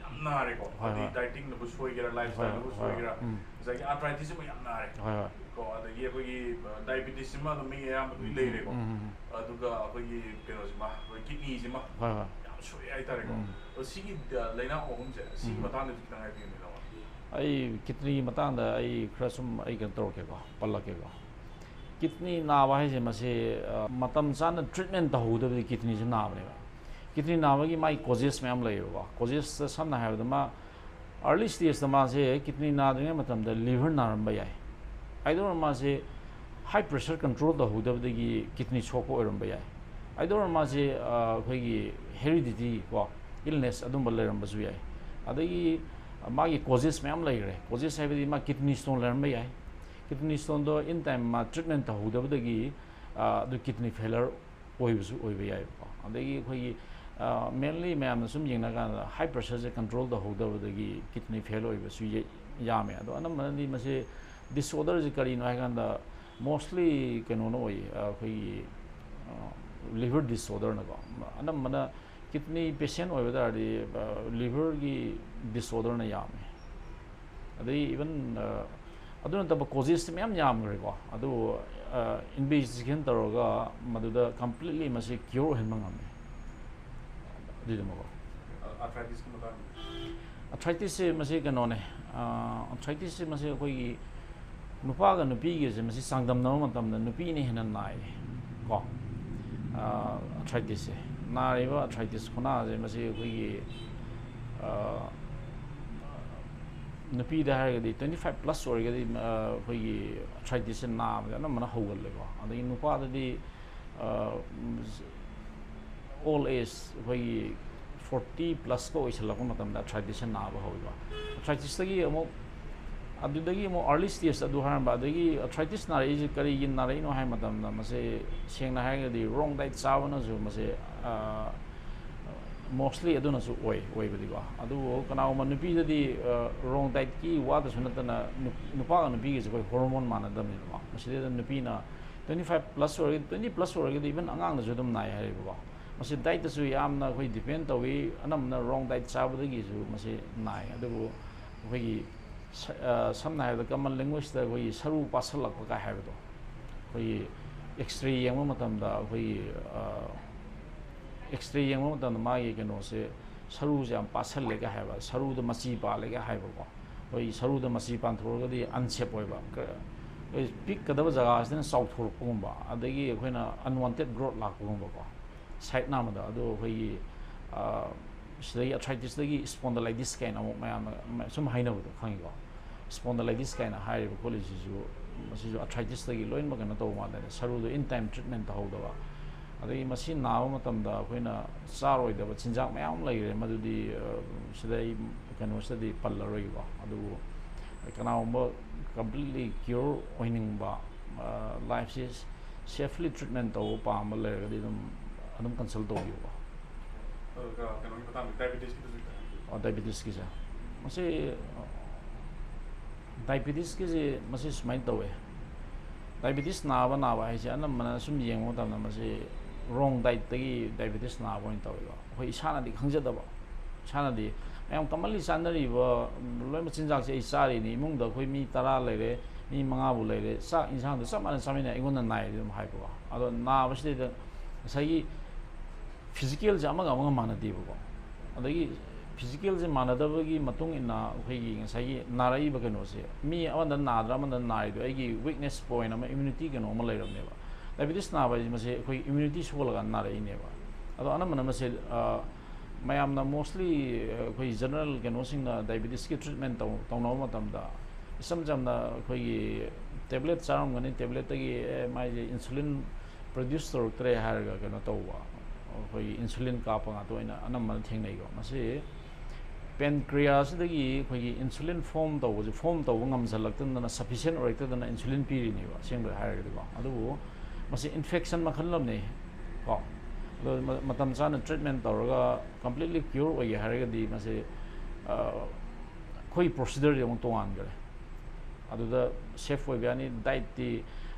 ꯌꯥꯝ ꯅꯥꯔꯦꯀꯣ꯫ ꯍꯣꯏ, ꯍꯥꯏꯗꯤ ꯍꯣꯏ꯫ Dietingꯅꯕꯨ ꯁꯣꯏꯒꯦꯔꯥ, ꯍꯣꯏ, lifestyleꯅꯕꯨ ꯍꯣꯏ, ꯁꯣꯏꯒꯦꯔꯥ, ꯎꯝ꯫ ꯉꯁꯥꯏꯒꯤ arthritisꯁꯤꯃ ꯌꯥꯝ ꯅꯥꯔꯦ꯫ ꯍꯣꯏ, ꯍꯣꯏ꯫ ꯀꯣ, ꯑꯗꯒꯤ ꯑꯩꯈꯣꯏꯒꯤ, ꯑ, diabetesꯁꯤꯃ ꯑꯗꯨꯝ ꯃꯤ ꯑꯌꯥꯝꯕ ꯂꯣꯏ ꯎꯝ, ꯂꯩꯔꯦꯀꯣ꯫ ꯎꯝ, ꯎꯝ, ꯎꯝ꯫ ꯑꯗꯨꯒ ꯑꯩꯈꯣꯏꯒꯤ ꯀꯩꯅꯣꯁꯤꯃ, ꯑꯩꯈꯣꯏ kidneyꯁꯤꯃ ꯍꯣꯏ, ꯍꯣꯏ꯫ ꯌꯥꯝ ꯁꯣꯛꯑꯦ ꯍꯥꯏꯇꯥꯔꯦꯀꯣ꯫ ꯎꯝ꯫ ꯑꯗꯣ ꯁꯤꯒꯤ, ꯑ, ꯂꯥꯏꯅꯥ ꯑꯍꯨꯝꯁꯦ, ꯁꯤꯒꯤ ꯎꯝ꯫ ꯃꯇꯥꯡꯗꯗꯤ ꯈꯤꯇꯪ ꯍꯥꯏꯕꯤꯌꯨꯅꯦ, ꯇꯥꯃꯣ꯫ ꯑꯩ kidneyꯒꯤ ꯃꯇꯥꯡꯗ ꯑꯩ ꯈꯔ ꯁꯨꯝ ꯑꯩ ꯀꯩꯅꯣ ꯇꯧꯔꯛꯀꯦꯀꯣ, ꯄꯜꯂꯛꯀꯦꯀꯣ꯫ Kidney ꯅꯥꯕ ꯍꯥꯏꯁꯦ ꯃꯁꯤ, ꯑ, ꯃꯇꯝ ꯆꯥꯅ treatment ꯇꯧꯍꯧꯗꯕꯗꯤ kidneyꯁꯦ ꯅꯥꯕꯅꯦꯕ꯫ Kidney ꯅꯥꯕꯒꯤ ꯃꯥꯒꯤ causes ꯃꯌꯥꯝ ꯂꯩꯌꯦꯕꯀꯣ꯫ Causesꯇ ꯁꯝꯅ ꯍꯥꯏꯔꯕꯗ ꯃꯥ early stageꯇ ꯃꯥꯁꯦ kidney ꯅꯥꯗ꯭ꯔꯤꯉꯩ ꯃꯇꯝꯗ liver ꯅꯥꯔꯝꯕ ꯌꯥꯏ꯫ ꯑꯗꯨꯅ ꯃꯥꯁꯦ High pressure control ꯇꯧꯍꯧꯗꯕꯗꯒꯤ kidney ꯁꯣꯛꯄ ꯑꯣꯏꯔꯝꯕ ꯌꯥꯏ꯫ Either ꯃꯥꯁꯦ ꯑꯩꯈꯣꯏꯒꯤ heredity ꯀꯣ, illness ꯑꯗꯨꯝꯕ ꯂꯩꯔꯝꯕꯁꯨ ꯌꯥꯏ꯫ ꯑꯗꯒꯤ ꯃꯥꯒꯤ causes ꯃꯌꯥꯝ ꯂꯩꯈ꯭ꯔꯦ꯫ Causes ꯍꯥꯏꯕꯗꯤ ꯃꯥ kidney stone ꯂꯩꯔꯝꯕ ꯌꯥꯏ꯫ Kidney stoneꯗꯣ in time ꯃꯥ treatment ꯇꯧꯍꯧꯗꯕꯗꯒꯤ ꯑꯗꯨ kidney failure ꯑꯣꯏꯕꯁꯨ ꯑꯣꯏꯕ ꯌꯥꯏꯕꯀꯣ꯫ ꯑꯗꯒꯤ ꯑꯩꯈꯣꯏꯒꯤ mainly ꯃꯌꯥꯝꯅ ꯁꯨꯝ ꯌꯦꯡꯅꯀꯥꯟꯗ high pressureꯁꯦ control ꯇꯧꯍꯧꯗꯕꯗꯒꯤ kidney fail ꯑꯣꯏꯕꯁꯨ ꯌꯥꯝꯃꯦ꯫ ꯑꯗꯣ ꯑꯅꯝꯕꯅꯗꯤ ꯃꯁꯤ disorderꯁꯦ ꯀꯔꯤꯅꯣ ꯍꯥꯏꯀꯥꯟꯗ mostly ꯀꯩꯅꯣꯅ ꯑꯣꯏꯌꯦ, ꯑꯩꯈꯣꯏꯒꯤ liver disorderꯅꯀꯣ꯫ ꯑꯅꯝꯕꯅ kidney patient ꯑꯣꯏꯕ ꯇꯥꯔꯗꯤ liverꯒꯤ disorderꯅ ꯌꯥꯝꯃꯦ꯫ ꯑꯗꯩ even ꯑꯗꯨ ꯅꯠꯇꯕ causes ꯃꯌꯥꯝ ꯌꯥꯝꯈ꯭ꯔꯦꯀꯣ꯫ ꯑꯗꯨꯕꯨ investigation ꯇꯧꯔꯒ ꯃꯗꯨꯗ completely ꯃꯁꯤ cure ꯑꯣꯏꯍꯟꯕ ꯉꯝꯃꯦ꯫ ꯑꯗꯨꯏꯗꯃꯛ arthritisꯀꯤ ꯃꯇꯥꯡꯗ? Arthritisꯁꯦ ꯃꯁꯤ ꯀꯩꯅꯣꯅꯦ꯫ Arthritisꯁꯦ ꯃꯁꯤ ꯑꯩꯈꯣꯏꯒꯤ ꯅꯨꯄꯥꯒ ꯅꯨꯄꯤꯒꯁꯦ ꯃꯁꯤ ꯆꯥꯡꯗꯝꯅꯕ ꯃꯇꯝꯗ ꯅꯨꯄꯤꯅ ꯍꯦꯟꯅ ꯅꯥꯏ ꯀꯣ꯫ Arthritisꯁꯦ, ꯅꯥꯔꯤꯕ arthritis ꯈꯨꯅꯥꯁꯦ ꯃꯁꯤ ꯑꯩꯈꯣꯏꯒꯤ ꯅꯨꯄꯤꯗ ꯍꯥꯏꯔꯒꯗꯤ twenty five plus ꯑꯣꯏꯔꯒꯗꯤ ꯑꯩꯈꯣꯏꯒꯤ arthritisꯁꯦ ꯅꯥꯕꯁꯦ ꯑꯅꯝꯕꯅ ꯍꯧꯒꯜꯂꯦꯀꯣ꯫ ꯑꯗꯒꯤ ꯅꯨꯄꯥꯗꯗꯤ old age ꯑꯩꯈꯣꯏꯒꯤ forty plusꯀ ꯑꯣꯏꯁꯜꯂꯛꯄ ꯃꯇꯝꯗ arthritisꯁꯦ ꯅꯥꯕ ꯍꯧꯋꯦꯕ꯫ Arthritisꯇꯒꯤ ꯑꯃꯨꯛ ꯑꯗꯨꯗꯒꯤ ꯑꯃꯨꯛ early stage ꯑꯗꯨ ꯍꯥꯏꯔꯝꯕ, ꯑꯗꯒꯤ arthritis ꯅꯥꯔꯛꯏꯁꯦ ꯀꯔꯤꯒꯤ ꯅꯥꯔꯛꯏꯅꯣ ꯍꯥꯏꯕ ꯃꯇꯝꯗ ꯃꯁꯦ ꯁꯦꯡꯅ ꯍꯥꯏꯔꯒꯗꯤ wrong diet ꯆꯥꯕꯅꯁꯨ ꯃꯁꯦ mostly ꯑꯗꯨꯅꯁꯨ ꯑꯣꯏ ꯑꯣꯏꯕꯗꯤꯀꯣ꯫ ꯑꯗꯨꯕꯨ ꯀꯅꯥꯒꯨꯝꯕ ꯅꯨꯄꯤꯗꯗꯤ wrong dietꯀꯤ ꯋꯥꯗꯁꯨ ꯅꯠꯇꯅ ꯅꯨꯄꯥꯒ ꯅꯨꯄꯤꯒꯁꯦ ꯑꯩꯈꯣꯏ hormone ꯃꯥꯟꯅꯗꯕꯅꯤꯅꯀꯣ꯫ ꯃꯁꯤꯗꯩꯗ ꯅꯨꯄꯤꯅ twenty five plus ꯑꯣꯏꯔꯒꯗꯤ, twenty plus ꯑꯣꯏꯔꯒꯗꯤ even ꯑꯉꯥꯡꯗꯁꯨ ꯑꯗꯨꯝ ꯅꯥꯏ ꯍꯥꯏꯔꯤꯕꯀꯣ꯫ ꯃꯁꯤ dietꯇꯁꯨ ꯌꯥꯝꯅ ꯑꯩꯈꯣꯏ depend ꯇꯧꯏ꯫ ꯑꯅꯝꯕꯅ wrong diet ꯆꯥꯕꯗꯒꯤꯁꯨ ꯃꯁꯤ ꯅꯥꯏ꯫ ꯑꯗꯨꯕꯨ ꯑꯩꯈꯣꯏꯒꯤ ꯁꯝꯅ ꯍꯥꯏꯔꯕꯗ common languageꯇ ꯑꯩꯈꯣꯏꯒꯤ ꯁꯔꯨ ꯄꯥꯁꯜꯂꯛꯄ ꯀꯥꯏ ꯍꯥꯏꯕꯗꯣ, ꯑꯩꯈꯣꯏꯒꯤ X-ray ꯌꯦꯡꯕ ꯃꯇꯝꯗ ꯑꯩꯈꯣꯏꯒꯤ X-ray ꯌꯦꯡꯕ ꯃꯇꯝꯗ ꯃꯥꯒꯤ ꯀꯩꯅꯣꯁꯦ ꯁꯔꯨꯁꯦ ꯌꯥꯝ ꯄꯥꯁꯜꯂꯦꯒ ꯍꯥꯏꯕ, ꯁꯔꯨꯗ ꯃꯆꯤ ꯄꯥꯜꯂꯦꯒ ꯍꯥꯏꯕꯀꯣ꯫ ꯑꯩꯈꯣꯏ ꯁꯔꯨꯗ ꯃꯆꯤ ꯄꯥꯟꯊꯣꯔꯒꯗꯤ unsafe ꯑꯣꯏꯕ, ꯑꯩꯈꯣꯏ ꯄꯤꯛꯀꯗꯕ ꯖꯒꯥꯁꯤꯅ ꯆꯥꯎꯊꯣꯔꯛꯄꯒꯨꯝꯕ, ꯑꯗꯒꯤ ꯑꯩꯈꯣꯏꯅ unwanted growth ꯂꯥꯛꯄꯒꯨꯝꯕꯀꯣ꯫ Side ꯅꯥꯝꯃꯗ ꯑꯗꯣ ꯑꯩꯈꯣꯏꯒꯤ ꯁꯤꯗꯒꯤ arthritisꯇꯒꯤ spondylitis ꯀꯥꯏꯅ ꯑꯃꯨꯛ ꯃꯌꯥꯝꯅ ꯁꯨꯝ ꯍꯥꯏꯅꯕꯗꯣ ꯈꯪꯉꯤꯀꯣ꯫ Spondylitis ꯀꯥꯏꯅ ꯍꯥꯏꯔꯤꯕ ꯈꯣꯠꯂꯤꯁꯤꯁꯨ, ꯃꯁꯤꯁꯨ arthritis ꯇꯒꯤ ꯂꯣꯏꯅꯃꯛ ꯀꯩꯅꯣ ꯇꯧꯕ ꯃꯥꯜꯂꯦ, ꯁꯔꯨꯗꯣ in time treatment ꯇꯧꯍꯧꯗꯕ꯫ ꯑꯗꯒꯤ ꯃꯁꯤ ꯅꯥꯕ ꯃꯇꯝꯗ ꯑꯩꯈꯣꯏꯅ ꯆꯥꯔꯣꯏꯗꯕ ꯆꯤꯟꯖꯥꯛ ꯃꯌꯥꯝ ꯑꯃ ꯂꯩꯈ꯭ꯔꯦ, ꯃꯗꯨꯗꯤ ꯁꯤꯗ ꯑꯩ ꯀꯩꯅꯣꯁꯤꯗꯗꯤ ꯄꯜꯂꯔꯣꯏꯒꯦꯀꯣ꯫ ꯑꯗꯨꯕꯨ ꯀꯅꯥꯒꯨꯝꯕ completely cure ꯑꯣꯏꯅꯤꯡꯕ, ꯂꯥꯏꯐꯁꯤ safely treatment ꯇꯧꯕ ꯄꯥꯝꯕ ꯂꯩꯔꯒꯗꯤ ꯑꯗꯨꯝ ꯑꯗꯨꯝ consult ꯇꯧꯕꯤꯌꯨꯀꯣ꯫ ꯑꯗꯨꯒ ꯀꯩꯅꯣꯒꯤ ꯃꯇꯥꯡꯗ, diabetes ꯀꯤꯗꯨꯁꯨ ꯈꯤꯇꯪ ꯍꯥꯏꯕꯤꯌꯨ꯫ ꯑꯣ, diabetes ꯀꯤꯁꯦ, ꯃꯁꯤ diabetes ꯀꯤꯁꯦ ꯃꯁꯤ ꯁꯨꯃꯥꯏꯅ ꯇꯧꯋꯦ꯫ Diabetes ꯅꯥꯕ ꯅꯥꯕ ꯍꯥꯏꯁꯦ ꯑꯅꯝꯕꯅ ꯁꯨꯝ ꯌꯦꯡꯕ ꯃꯇꯝꯗ ꯃꯁꯤ wrong diet ꯇꯒꯤ diabetes ꯅꯥꯕ ꯑꯣꯏꯅ ꯇꯧꯋꯦꯕ, ꯑꯩꯈꯣꯏ ꯏꯁꯥꯅꯗꯤ ꯈꯪꯖꯗꯕ꯫ ꯏꯁꯥꯅꯗꯤ ꯃꯌꯥꯝ commonly ꯆꯥꯅꯔꯤꯕ ꯂꯣꯏꯅꯃꯛ ꯆꯤꯟꯖꯥꯛꯁꯦ ꯑꯩ ꯆꯥꯔꯤꯅꯤ, ꯏꯃꯨꯡꯗ ꯑꯩꯈꯣꯏ ꯃꯤ ꯇꯔꯥ ꯂꯩꯔꯦ, ꯃꯤ ꯃꯉꯥꯕꯨ ꯂꯩꯔꯦ, ꯆꯥꯛ ꯏꯟꯁꯥꯡꯗꯣ ꯆꯞ ꯃꯥꯟꯅ ꯆꯥꯃꯤꯟꯅꯩ, ꯑꯩꯉꯣꯟꯗ ꯅꯥꯏꯗꯤ ꯑꯗꯨꯝ ꯍꯥꯏꯕꯀꯣ꯫ ꯑꯗꯣ ꯅꯥꯕꯁꯤꯗꯩꯗ ꯉꯁꯥꯏꯒꯤ physical ꯁꯦ ꯑꯃꯒ ꯑꯃꯒ ꯃꯥꯟꯅꯗꯦꯕꯀꯣ꯫ ꯑꯗꯒꯤ physical ꯁꯦ ꯃꯥꯟꯅꯗꯕꯒꯤ ꯃꯇꯨꯡ ꯏꯟꯅ ꯑꯩꯈꯣꯏꯒꯤ ꯉꯁꯥꯏꯒꯤ ꯅꯥꯔꯛꯏꯕ ꯀꯩꯅꯣꯁꯦ, ꯃꯤ ꯑꯃꯗ ꯅꯥꯗ꯭ꯔꯥ ꯑꯃꯗ ꯅꯥꯔꯤꯗꯣ ꯑꯩꯒꯤ weakness point ꯑꯃ, immunity ꯀꯩꯅꯣ ꯑꯃ ꯂꯩꯔꯝꯅꯦꯕ꯫ Diabetes ꯅꯥꯕ ꯍꯥꯏꯁꯦ ꯃꯁꯦ ꯑꯩꯈꯣꯏ immunity ꯁꯣꯜꯂꯒ ꯅꯥꯔꯛꯏꯅꯦꯕ꯫ ꯑꯗꯣ ꯑꯅꯝꯕꯅ ꯃꯁꯦ, ꯑ, ꯃꯌꯥꯝꯅ mostly, ꯑ, ꯑꯩꯈꯣꯏ general ꯀꯩꯅꯣꯁꯤꯡꯅ diabetes ꯀꯤ treatment ꯇꯧ-, ꯇꯧꯅꯕ ꯃꯇꯝꯗ ꯏꯆꯝ ꯆꯝꯅ ꯑꯩꯈꯣꯏꯒꯤ tablet ꯆꯥꯔꯝꯒꯅꯤ, tablet ꯇꯒꯤ, ꯑꯦ, ꯃꯥꯏꯁꯦ insulin produce ꯇꯧꯔꯛꯇ꯭ꯔꯦ ꯍꯥꯏꯔꯒ ꯀꯩꯅꯣ ꯇꯧꯕ, ꯑꯩꯈꯣꯏꯒꯤ insulin ꯀꯥꯞꯄ ꯉꯥꯛꯇ ꯑꯣꯏꯅ ꯑꯅꯝꯕꯅ ꯊꯦꯡꯅꯩꯀꯣ꯫ ꯃꯁꯤ pancreas ꯁꯤꯗꯒꯤ ꯑꯩꯈꯣꯏꯒꯤ insulin form ꯇꯧꯕꯁꯦ, form ꯇꯧꯕ ꯉꯝꯁꯤꯜꯂꯛꯇꯗꯅ, sufficient ꯑꯣꯏꯔꯛꯇꯗꯅ insulin ꯄꯤꯔꯤꯅꯦꯕ, ꯑꯁꯦꯡꯕ ꯍꯥꯏꯔꯒꯗꯤꯀꯣ꯫ ꯑꯗꯨꯕꯨ ꯃꯁꯤ infection ꯃꯈꯜ ꯑꯃꯅꯤ ꯀꯣ꯫ ꯑꯗꯣ ꯃ-, ꯃꯇꯝ ꯆꯥꯅ treatment ꯇꯧꯔꯒ completely cure ꯑꯣꯏꯒꯦ ꯍꯥꯏꯔꯒꯗꯤ ꯃꯁꯤ, ꯑ, ꯑꯩꯈꯣꯏ procedure ꯗꯤ ꯑꯃꯨꯛ ꯇꯣꯉꯥꯟꯈ꯭ꯔꯦ꯫ ꯑꯗꯨꯗ safe ꯑꯣꯏꯕ ꯌꯥꯅꯤ꯫ Diet ꯇꯤ,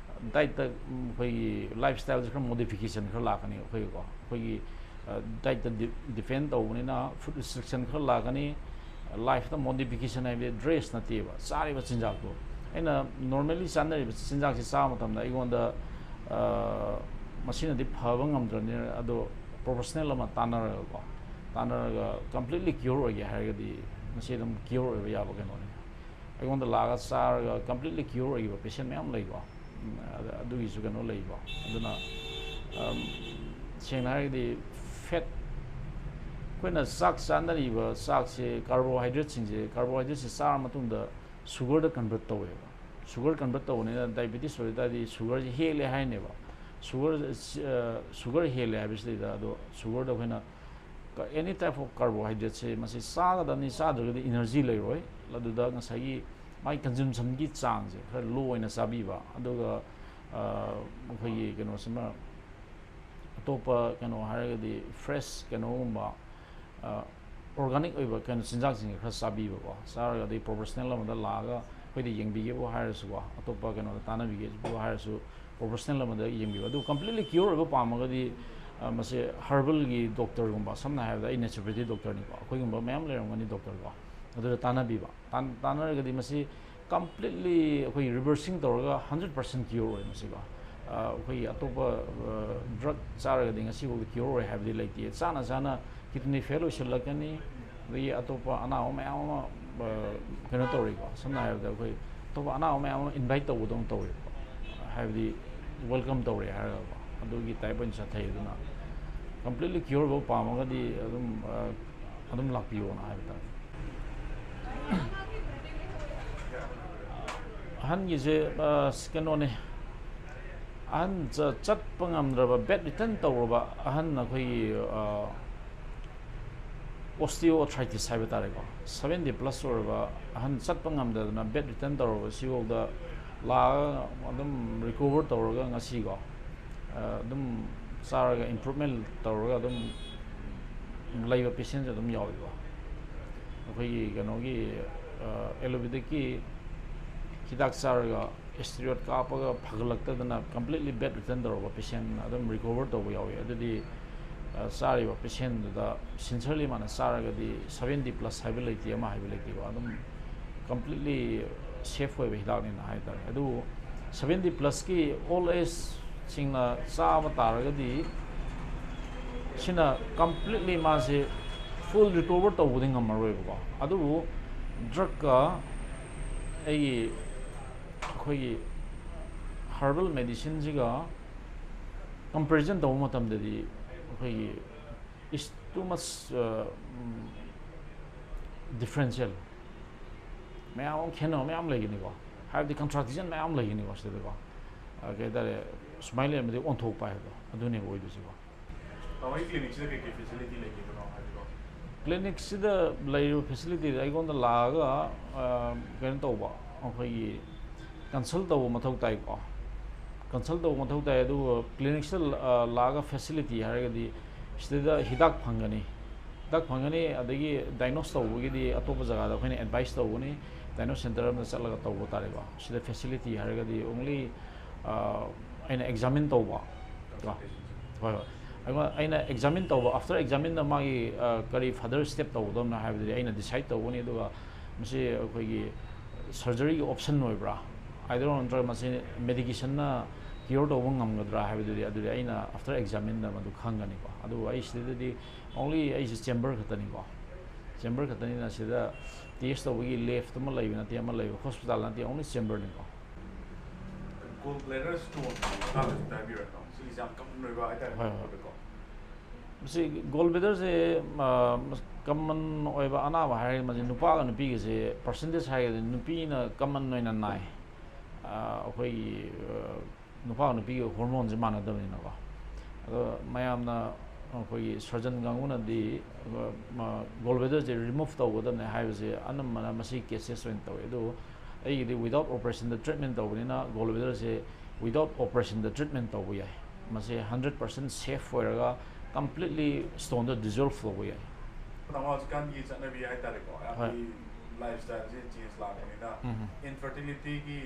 diet ꯇ, ꯎꯝ, ꯑꯩꯈꯣꯏꯒꯤ lifestyle ꯁꯦ ꯈꯔ modification ꯈꯔ ꯂꯥꯛꯀꯅꯤ ꯑꯩꯈꯣꯏꯒꯤꯀꯣ꯫ ꯑꯩꯈꯣꯏꯒꯤ, ꯑ, diet ꯇ ꯗꯤ-, depend ꯇꯧꯕꯅꯤꯅ food restriction ꯈꯔ ꯂꯥꯛꯀꯅꯤ꯫ Life ꯇ modification ꯍꯥꯏꯕꯗꯤ dress ꯅꯠꯇꯦꯕ, ꯆꯥꯔꯤꯕ ꯆꯤꯟꯖꯥꯛꯇꯣ꯫ ꯑꯩꯅ normally ꯆꯥꯅꯔꯤꯕ ꯆꯤꯟꯖꯥꯛꯁꯤ ꯆꯥꯕ ꯃꯇꯝꯗ ꯑꯩꯉꯣꯟꯗ, ꯑ, ꯃꯁꯤꯅꯗꯤ ꯐꯕ ꯉꯝꯗ꯭ꯔꯕꯅꯤꯅ, ꯑꯗꯣ professional ꯑꯃ ꯇꯥꯟꯅꯔꯒꯀꯣ, ꯇꯥꯟꯅꯔꯒ completely cure ꯑꯣꯏꯒꯦ ꯍꯥꯏꯔꯒꯗꯤ ꯃꯁꯤ ꯑꯗꯨꯝ cure ꯑꯣꯏꯕ ꯌꯥꯕ ꯀꯩꯅꯣꯅꯤ꯫ ꯑꯩꯉꯣꯟꯗ ꯂꯥꯛꯑꯒ ꯆꯥꯔꯒ completely cure ꯑꯣꯏꯈꯤꯕ patient ꯃꯌꯥꯝ ꯂꯩꯀꯣ꯫ ꯎꯝ, ꯑꯗ-, ꯑꯗꯨꯒꯤꯁꯨ ꯀꯩꯅꯣ ꯂꯩꯀꯣ꯫ ꯑꯗꯨꯅ, ꯑꯝ, ꯁꯦꯡꯅ ꯍꯥꯏꯔꯒꯗꯤ fat, ꯑꯩꯈꯣꯏꯅ ꯆꯥꯛ ꯆꯥꯅꯔꯤꯕ ꯆꯥꯛꯁꯦ, carbohydrate ꯁꯤꯡꯁꯦ, carbohydrate ꯁꯦ ꯆꯥꯔ ꯃꯇꯨꯡꯗ ꯁꯨꯒꯔꯗ ꯀꯟꯚꯔꯠ ꯇꯧꯋꯦꯕ꯫ ꯁꯨꯒꯔ ꯀꯟꯚꯔꯠ ꯇꯧꯕꯅꯤꯅ ꯗꯥꯏꯕꯤꯇꯤꯁ ꯑꯣꯏ ꯇꯥꯔꯗꯤ ꯁꯨꯒꯔꯁꯦ ꯍꯦꯜꯂꯦ ꯍꯥꯏꯅꯦꯕ꯫ ꯁꯨꯒꯔ ꯁꯨꯒꯔ ꯍꯦꯜꯂꯦ ꯍꯥꯏꯕꯁꯤꯗꯩꯗ ꯑꯗꯣ ꯁꯨꯒꯔꯗ ꯑꯩꯈꯣꯏꯅ any type of carbohydrateꯁꯦ ꯃꯁꯤ ꯆꯥꯒꯗꯕꯅꯤ, ꯆꯥꯗ꯭ꯔꯒꯗꯤ ꯏꯅꯔꯖꯤ ꯂꯩꯔꯣꯏ꯫ ꯑꯗꯨꯗ ꯉꯁꯥꯏꯒꯤ ꯃꯥꯒꯤ ꯀꯟꯖꯨꯝꯁꯟꯒꯤ ꯆꯥꯡꯁꯦ ꯈꯔ ꯂꯣ ꯑꯣꯏꯅ ꯆꯥꯕꯤꯕ, ꯑꯗꯨꯒ ꯑꯩꯈꯣꯏꯒꯤ ꯀꯩꯅꯣꯁꯤꯃ ꯑꯇꯣꯞꯄ ꯀꯩꯅꯣ ꯍꯥꯏꯔꯒꯗꯤ ꯐ꯭ꯔꯦꯁ ꯀꯩꯅꯣꯒꯨꯝꯕ ꯑꯣꯔꯒꯥꯅꯤꯛ ꯑꯣꯏꯕ ꯀꯩꯅꯣ ꯆꯤꯟꯖꯥꯛꯁꯤꯡꯁꯦ ꯈꯔ ꯆꯥꯕꯤꯕꯀꯣ꯫ ꯆꯥꯔꯒꯗꯤ ꯄ꯭ꯔꯣꯐꯦꯁꯅꯦꯜ ꯑꯃꯗ ꯂꯥꯛꯑꯒ ꯑꯩꯈꯣꯏꯗ ꯌꯦꯡꯕꯤꯒꯦꯕꯨ ꯍꯥꯏꯔꯁꯨꯀꯣ, ꯑꯇꯣꯞꯄ ꯀꯩꯅꯣꯗ ꯇꯥꯟꯅꯕꯤꯒꯦꯕꯨ ꯍꯥꯏꯔꯁꯨ, ꯄ꯭ꯔꯣꯐꯦꯁꯅꯦꯜ ꯑꯃꯗ ꯌꯦꯡꯕꯤꯕ꯫ ꯑꯗꯨ ꯀꯝꯄ꯭ꯂꯤꯠꯂꯤ ꯀ꯭ꯌꯣꯔ ꯑꯣꯏꯕ ꯄꯥꯝꯃꯒꯗꯤ ꯃꯁꯦ ꯍꯔꯕꯜꯒꯤ ꯗꯣꯛꯇꯔꯒꯨꯝꯕ, ꯁꯝꯅ ꯍꯥꯏꯔꯕꯗ ꯑꯩ ꯅꯦꯆꯨꯔꯣꯄꯦꯊꯤ ꯗꯣꯛꯇꯔꯅꯤꯀꯣ, ꯑꯩꯈꯣꯏꯒꯨꯝꯕ ꯃꯌꯥꯝ ꯂꯩꯔꯝꯒꯅꯤ ꯗꯣꯛꯇꯔꯀꯣ, ꯑꯗꯨꯗ ꯇꯥꯟꯅꯕꯤꯕ꯫ ꯇꯥꯟꯅꯔꯒꯗꯤ ꯃꯁꯤ ꯀꯝꯄ꯭ꯂꯤꯠꯂꯤ ꯑꯩꯈꯣꯏ ꯔꯤꯚꯔꯁꯤꯡ ꯇꯧꯔꯒ ꯍꯟꯗ꯭ꯔꯦꯠ ꯄꯥꯔꯁꯦꯟ ꯀ꯭ꯌꯣꯔ ꯑꯣꯏ ꯃꯁꯤꯀꯣ꯫ ꯑꯩꯈꯣꯏꯒꯤ ꯑꯇꯣꯞꯄ ꯗ꯭ꯔꯒ ꯆꯥꯔꯒꯗꯤ ꯉꯁꯤꯐꯥꯎꯗ ꯀ꯭ꯌꯣꯔ ꯑꯣꯏ ꯍꯥꯏꯕꯗꯤ ꯂꯩꯇꯦ꯫ ꯆꯥꯅ ꯆꯥꯅ ꯀꯤꯗꯅꯤ ꯐꯦꯜ ꯑꯣꯏꯁꯤꯜꯂꯛꯀꯅꯤ, ꯑꯗꯒꯤ ꯑꯇꯣꯞꯄ ꯑꯅꯥꯕ ꯃꯌꯥꯝ ꯑꯃ ꯀꯩꯅꯣ ꯇꯧꯔꯤꯀꯣ꯫ ꯁꯝꯅ ꯍꯥꯏꯔꯕꯗ ꯑꯩꯈꯣꯏ ꯑꯇꯣꯞꯄ ꯑꯅꯥꯕ ꯃꯌꯥꯝ ꯑꯃ ꯏꯟꯚꯥꯏꯠ ꯇꯧꯕꯗꯧꯅ ꯇꯧꯔꯤꯀꯣ, ꯍꯥꯏꯕꯗꯤ ꯋꯦꯜꯀꯝ ꯇꯧꯔꯦ ꯍꯥꯏꯔꯒꯀꯣ, ꯑꯗꯨꯒꯤ ꯇꯥꯏꯞ ꯑꯣꯏꯅ ꯆꯠꯊꯩ꯫ ꯑꯗꯨꯅ ꯀꯝꯄ꯭ꯂꯤꯠꯂꯤ ꯀ꯭ꯌꯣꯔ ꯐꯥꯎ ꯄꯥꯝꯃꯒꯗꯤ ꯑꯗꯨꯝ ꯑꯗꯨꯝ ꯂꯥꯛꯄꯤꯌꯣꯅ ꯍꯥꯏꯕ ꯇꯥꯔꯦ꯫ ꯑꯍꯟꯒꯤꯁꯦ ꯀꯩꯅꯣꯅꯦ, ꯑꯍꯟ ꯆꯠꯄ ꯉꯝꯗ꯭ꯔꯕ, ꯕꯦꯠ ꯔꯤꯇꯟ ꯇꯧꯔꯕ ꯑꯍꯟ, ꯑꯩꯈꯣꯏꯒꯤ ꯑꯣꯁꯇꯤꯌꯣ ꯑꯥꯔꯊ꯭ꯔꯥꯏꯇꯤꯁ ꯍꯥꯏꯕ ꯇꯥꯔꯦꯀꯣ, ꯁꯕꯦꯟꯇꯤ ꯄ꯭ꯂꯁ ꯑꯣꯏꯔꯕ ꯑꯍꯟ, ꯆꯠꯄ ꯉꯝꯗꯗꯅ ꯕꯦꯠ ꯔꯤꯇꯟ ꯇꯧꯔꯕ ꯁꯤꯐꯥꯎꯗ ꯂꯥꯛꯑꯒ ꯑꯗꯨꯝ ꯔꯤꯀꯣꯚꯔ ꯇꯧꯔꯒ ꯉꯁꯤꯀꯣ, ꯑꯗꯨꯝ ꯆꯥꯔꯒ ꯏꯝꯄ꯭ꯔꯨꯚꯃꯦꯟ ꯇꯧꯔꯒ ꯑꯗꯨꯝ ꯂꯩꯕ ꯄꯦꯁꯦꯟꯁ ꯑꯗꯨꯝ ꯌꯥꯎꯏꯀꯣ꯫ ꯑꯩꯈꯣꯏꯒꯤ ꯀꯩꯅꯣꯒꯤ ꯑꯦꯂꯣꯄꯦꯊꯤꯛꯀꯤ ꯍꯤꯗꯥꯛ ꯆꯥꯔꯒ ꯁ꯭ꯇꯤꯔꯣꯏꯗ ꯀꯥꯞꯄꯒ ꯐꯒꯠꯂꯛꯇꯗꯅ ꯀꯝꯄ꯭ꯂꯤꯠꯂꯤ ꯕꯦꯠ ꯔꯤꯇꯟ ꯇꯧꯔꯕ ꯄꯦꯁꯦꯟ ꯑꯗꯨꯝ ꯔꯤꯀꯣꯚꯔ ꯇꯧꯕ ꯌꯥꯎꯏ꯫ ꯑꯗꯨꯗꯤ ꯆꯥꯔꯤꯕ ꯄꯦꯁꯦꯟꯗꯨꯗ ꯁꯤꯟꯁꯔꯂꯤ ꯃꯥꯅ ꯆꯥꯔꯒꯗꯤ ꯁꯕꯦꯟꯇꯤ ꯄ꯭ꯂꯁ ꯍꯥꯏꯕ ꯂꯩꯇꯦ, ꯑꯃ ꯍꯥꯏꯕ ꯂꯩꯇꯦꯀꯣ, ꯑꯗꯨꯝ ꯀꯝꯄ꯭ꯂꯤꯠꯂꯤ ꯁꯦꯐ ꯑꯣꯏꯕ ꯍꯤꯗꯥꯛꯅꯦꯅ ꯍꯥꯏ ꯇꯥꯔꯦ꯫ ꯑꯗꯨꯕꯨ ꯁꯕꯦꯟꯇꯤ ꯄ꯭ꯂꯁꯀꯤ ꯑꯣꯜ ꯑꯦꯖꯁꯤꯡꯅ ꯆꯥꯕ ꯇꯥꯔꯒꯗꯤ ꯁꯤꯅ ꯀꯝꯄ꯭ꯂꯤꯠꯂꯤ ꯃꯥꯁꯦ ꯐꯨꯜ ꯔꯤꯀꯣꯚꯔ ꯇꯧꯕꯗꯤ ꯉꯝꯃꯔꯣꯏꯕꯀꯣ꯫ ꯑꯗꯨꯕꯨ ꯗ꯭ꯔꯒꯀ ꯑꯩꯒꯤ ꯑꯩꯈꯣꯏꯒꯤ ꯍꯔꯕꯜ ꯃꯦꯗꯤꯁꯤꯟꯁꯤꯒ ꯀꯝꯄꯦꯔꯤꯖꯟ ꯇꯧꯕ ꯃꯇꯝꯗꯗꯤ ꯑꯩꯈꯣꯏꯒꯤ is too much differential꯫ ꯃꯌꯥꯝ ꯑꯃ ꯈꯦꯠꯅꯕ ꯃꯌꯥꯝ ꯂꯩꯒꯅꯤꯀꯣ, ꯍꯥꯏꯕꯗꯤ ꯀꯟꯇ꯭ꯔꯥꯗꯤꯛꯁꯟ ꯃꯌꯥꯝ ꯂꯩꯒꯅꯤꯀꯣ ꯁꯤꯗꯀꯣ꯫ ꯑ, ꯀꯩ ꯍꯥꯏꯇꯥꯔꯦ, ꯁꯨꯃꯥꯏꯅ ꯂꯩꯔꯝꯃꯗꯤ ꯑꯣꯟꯊꯣꯛꯄ ꯍꯥꯏꯕꯗꯣ ꯑꯗꯨꯅꯦꯕ ꯑꯣꯏꯗꯣꯏꯁꯤꯀꯣ꯫ ꯇꯥꯃꯣꯒꯤ ꯀ꯭ꯂꯤꯅꯤꯛꯁꯤꯗ ꯀꯩꯀꯩ ꯐꯦꯁꯤꯂꯤꯇꯤ ꯂꯩꯒꯦ ꯀꯩꯅꯣ ꯍꯥꯏꯕꯤꯔꯣ? ꯀ꯭ꯂꯤꯅꯤꯛꯁꯤꯗ ꯂꯩꯔꯤꯕ ꯐꯦꯁꯤꯂꯤꯇꯤꯗ ꯑꯩꯉꯣꯟꯗ ꯂꯥꯛꯑꯒ, ꯑ, ꯀꯩꯅꯣ ꯇꯧꯕ, ꯑꯩꯈꯣꯏꯒꯤ ꯀꯟꯁꯜ ꯇꯧꯕ ꯃꯊꯧ ꯇꯥꯏꯀꯣ꯫ ꯀꯟꯁꯜ ꯇꯧꯕ ꯃꯊꯧ ꯇꯥꯏ, ꯑꯗꯨꯒ ꯀ꯭ꯂꯤꯅꯤꯛꯁꯤꯗ, ꯑ, ꯂꯥꯛꯑꯒ ꯐꯦꯁꯤꯂꯤꯇꯤ ꯍꯥꯏꯔꯒꯗꯤ ꯁꯤꯗꯩꯗ ꯍꯤꯗꯥꯛ ꯐꯪꯒꯅꯤ꯫ ꯍꯤꯗꯥꯛ ꯐꯪꯒꯅꯤ, ꯑꯗꯒꯤ ꯗꯥꯏꯒꯅꯣꯁ ꯇꯧꯕꯒꯤꯗꯤ ꯑꯇꯣꯞꯄ ꯖꯒꯥꯗ ꯑꯩꯈꯣꯏꯅ ꯑꯦꯗꯚꯥꯏꯁ ꯇꯧꯒꯅꯤ, ꯗꯥꯏꯒꯅꯣꯁ ꯁꯦꯟꯇꯔ ꯑꯃꯗ ꯆꯠꯂꯒ ꯇꯧꯕ ꯇꯥꯔꯦꯀꯣ꯫ ꯁꯤꯗ ꯐꯦꯁꯤꯂꯤꯇꯤ ꯍꯥꯏꯔꯒꯗꯤ ꯑꯣꯡꯂꯤ, ꯑ, ꯑꯩꯅ ꯑꯦꯛꯖꯥꯃꯤꯟ ꯇꯧꯕ ꯀꯣ꯫ ꯍꯣꯏ, ꯍꯣꯏ꯫ ꯑꯩꯉꯣꯟ-, ꯑꯩꯅ ꯑꯦꯛꯖꯥꯃꯤꯟ ꯇꯧꯕ, ꯑꯥꯐꯇꯔ ꯑꯦꯛꯖꯥꯃꯤꯟꯗ ꯃꯥꯒꯤ, ꯑ, ꯀꯔꯤ ꯐꯔꯗꯔ ꯁ꯭ꯇꯦꯞ ꯇꯧꯒꯗꯕꯅꯣ ꯍꯥꯏꯕꯗꯨꯗꯤ ꯑꯩꯅ ꯗꯤꯁꯥꯏꯗ ꯇꯧꯒꯅꯤ, ꯑꯗꯨꯒ ꯃꯁꯤ ꯑꯩꯈꯣꯏꯒꯤ ꯁꯔꯖꯔꯤꯒꯤ ꯑꯣꯞꯁꯟ ꯑꯣꯏꯕ꯭ꯔꯥ, ꯑꯥꯏꯗꯔ ꯅꯠꯇ꯭ꯔꯒ ꯃꯁꯤ ꯃꯦꯗꯤꯀꯦꯁꯟꯅ ꯀ꯭ꯌꯣꯔ ꯇꯧꯕ ꯉꯝꯒꯗ꯭ꯔꯥ ꯍꯥꯏꯕꯗꯨꯗꯤ, ꯑꯗꯨꯗꯤ ꯑꯩꯅ ꯑꯥꯐꯇꯔ ꯑꯦꯛꯖꯥꯃꯤꯟꯗ ꯃꯗꯨ ꯈꯪꯒꯅꯤꯀꯣ꯫ ꯑꯗꯨꯕꯨ ꯑꯩ ꯁꯤꯗꯗꯤ ꯑꯣꯡꯂꯤ ꯑꯩꯁꯦ ꯆꯦꯝꯕꯔ ꯈꯛꯇꯅꯤꯀꯣ, ꯆꯦꯝꯕꯔ ꯈꯛꯇꯅꯤꯅ ꯁꯤꯗ ꯇꯦꯁ ꯇꯧꯕꯒꯤ ꯂꯦꯞꯇꯨꯃ ꯂꯩꯕ ꯅꯠꯇꯦ, ꯑꯃ ꯂꯩꯕ ꯍꯣꯁꯄꯤꯇꯥꯜ ꯅꯠꯇꯦ, ꯑꯣꯡꯂꯤ ꯆꯦꯝꯕꯔꯅꯤꯀꯣ꯫ ꯒꯣꯜ ꯕ꯭ꯂꯦꯗꯔ ꯁ꯭ꯇꯣꯟꯒꯤ ꯃꯇꯥꯡꯗꯁꯨ ꯍꯥꯏꯕꯤꯔꯛꯑꯣ꯫ ꯁꯤꯒꯤꯁꯦ ꯌꯥꯝ ꯀꯃꯟ ꯑꯣꯏꯕ ꯍꯥꯏꯇꯥꯔꯦ ꯍꯣꯏ, ꯍꯣꯏ꯫ ꯃꯅꯤꯄꯨꯔꯗꯀꯣ꯫ ꯃꯁꯤ ꯒꯣꯜ ꯕ꯭ꯂꯦꯗꯔꯁꯦ, ꯑ, ꯃꯁ-, ꯀꯃꯟ ꯑꯣꯏꯕ ꯑꯅꯥꯕ ꯍꯥꯏꯔꯒꯗꯤ ꯃꯁꯤ ꯅꯨꯄꯥꯒ ꯅꯨꯄꯤꯒꯁꯦ ꯄꯥꯔꯁꯦꯟꯇꯦꯖ ꯍꯥꯏꯔꯒꯗꯤ ꯅꯨꯄꯤꯅ ꯀꯃꯟ ꯑꯣꯏꯅ ꯅꯥꯏ꯫ ꯑ, ꯑꯩꯈꯣꯏꯒꯤ, ꯑ, ꯅꯨꯄꯥꯒ ꯅꯨꯄꯤꯒꯤ ꯍꯣꯔꯃꯣꯟꯁꯦ ꯃꯥꯟꯅꯗꯕꯅꯤꯅꯀꯣ꯫ ꯑꯗꯣ ꯃꯌꯥꯝꯅ ꯑꯩꯈꯣꯏꯒꯤ ꯁꯔꯖꯟ ꯀꯥꯡꯕꯨꯅꯗꯤ, ꯑ, ꯃ-, ꯒꯣꯜ ꯕ꯭ꯂꯦꯗꯔꯁꯦ ꯔꯤꯃꯨꯚ ꯇꯧꯒꯗꯕꯅꯦ ꯍꯥꯏꯕꯁꯦ ꯑꯅꯝꯕꯅ ꯃꯁꯤ ꯀꯦꯁꯦꯁ ꯑꯣꯏꯅ ꯇꯧꯋꯦ꯫ ꯑꯗꯨꯕꯨ ꯑꯩꯒꯤꯗꯤ ꯋꯤꯗꯥꯎꯠ ꯑꯣꯄꯔꯦꯁꯟꯗ ꯇ꯭ꯔꯤꯠꯃꯦꯟ ꯇꯧꯕꯅꯤꯅ ꯒꯣꯜ ꯕ꯭ꯂꯦꯗꯔꯁꯦ ꯋꯤꯗꯥꯎꯠ ꯑꯣꯄꯔꯦꯁꯟꯗ ꯇ꯭ꯔꯤꯠꯃꯦꯟ ꯇꯧꯕ ꯌꯥꯏ꯫ ꯃꯁꯤ ꯍꯟꯗ꯭ꯔꯦꯠ ꯄꯥꯔꯁꯦꯟ ꯁꯦꯐ ꯑꯣꯏꯔꯒ ꯀꯝꯄ꯭ꯂꯤꯠꯂꯤ ꯁ꯭ꯇꯣꯟꯗꯣ ꯗꯤꯖꯣꯜꯚ ꯇꯧꯕ ꯌꯥꯏ꯫ ꯇꯥꯃꯣ, ꯍꯧꯖꯤꯛꯀꯥꯟꯒꯤ ꯆꯠꯅꯕꯤ ꯍꯥꯏꯇꯥꯔꯦꯀꯣ, ꯍꯣꯏ꯫ ꯑꯩꯈꯣꯏꯒꯤ ꯂꯥꯏꯐ ꯁ꯭ꯇꯥꯏꯜꯁꯦ ꯆꯦꯟꯖ ꯂꯥꯛꯄꯅꯤꯅ ꯎꯝ꯫ ꯏꯟꯐꯔꯇꯤꯂꯤꯇꯤꯒꯤ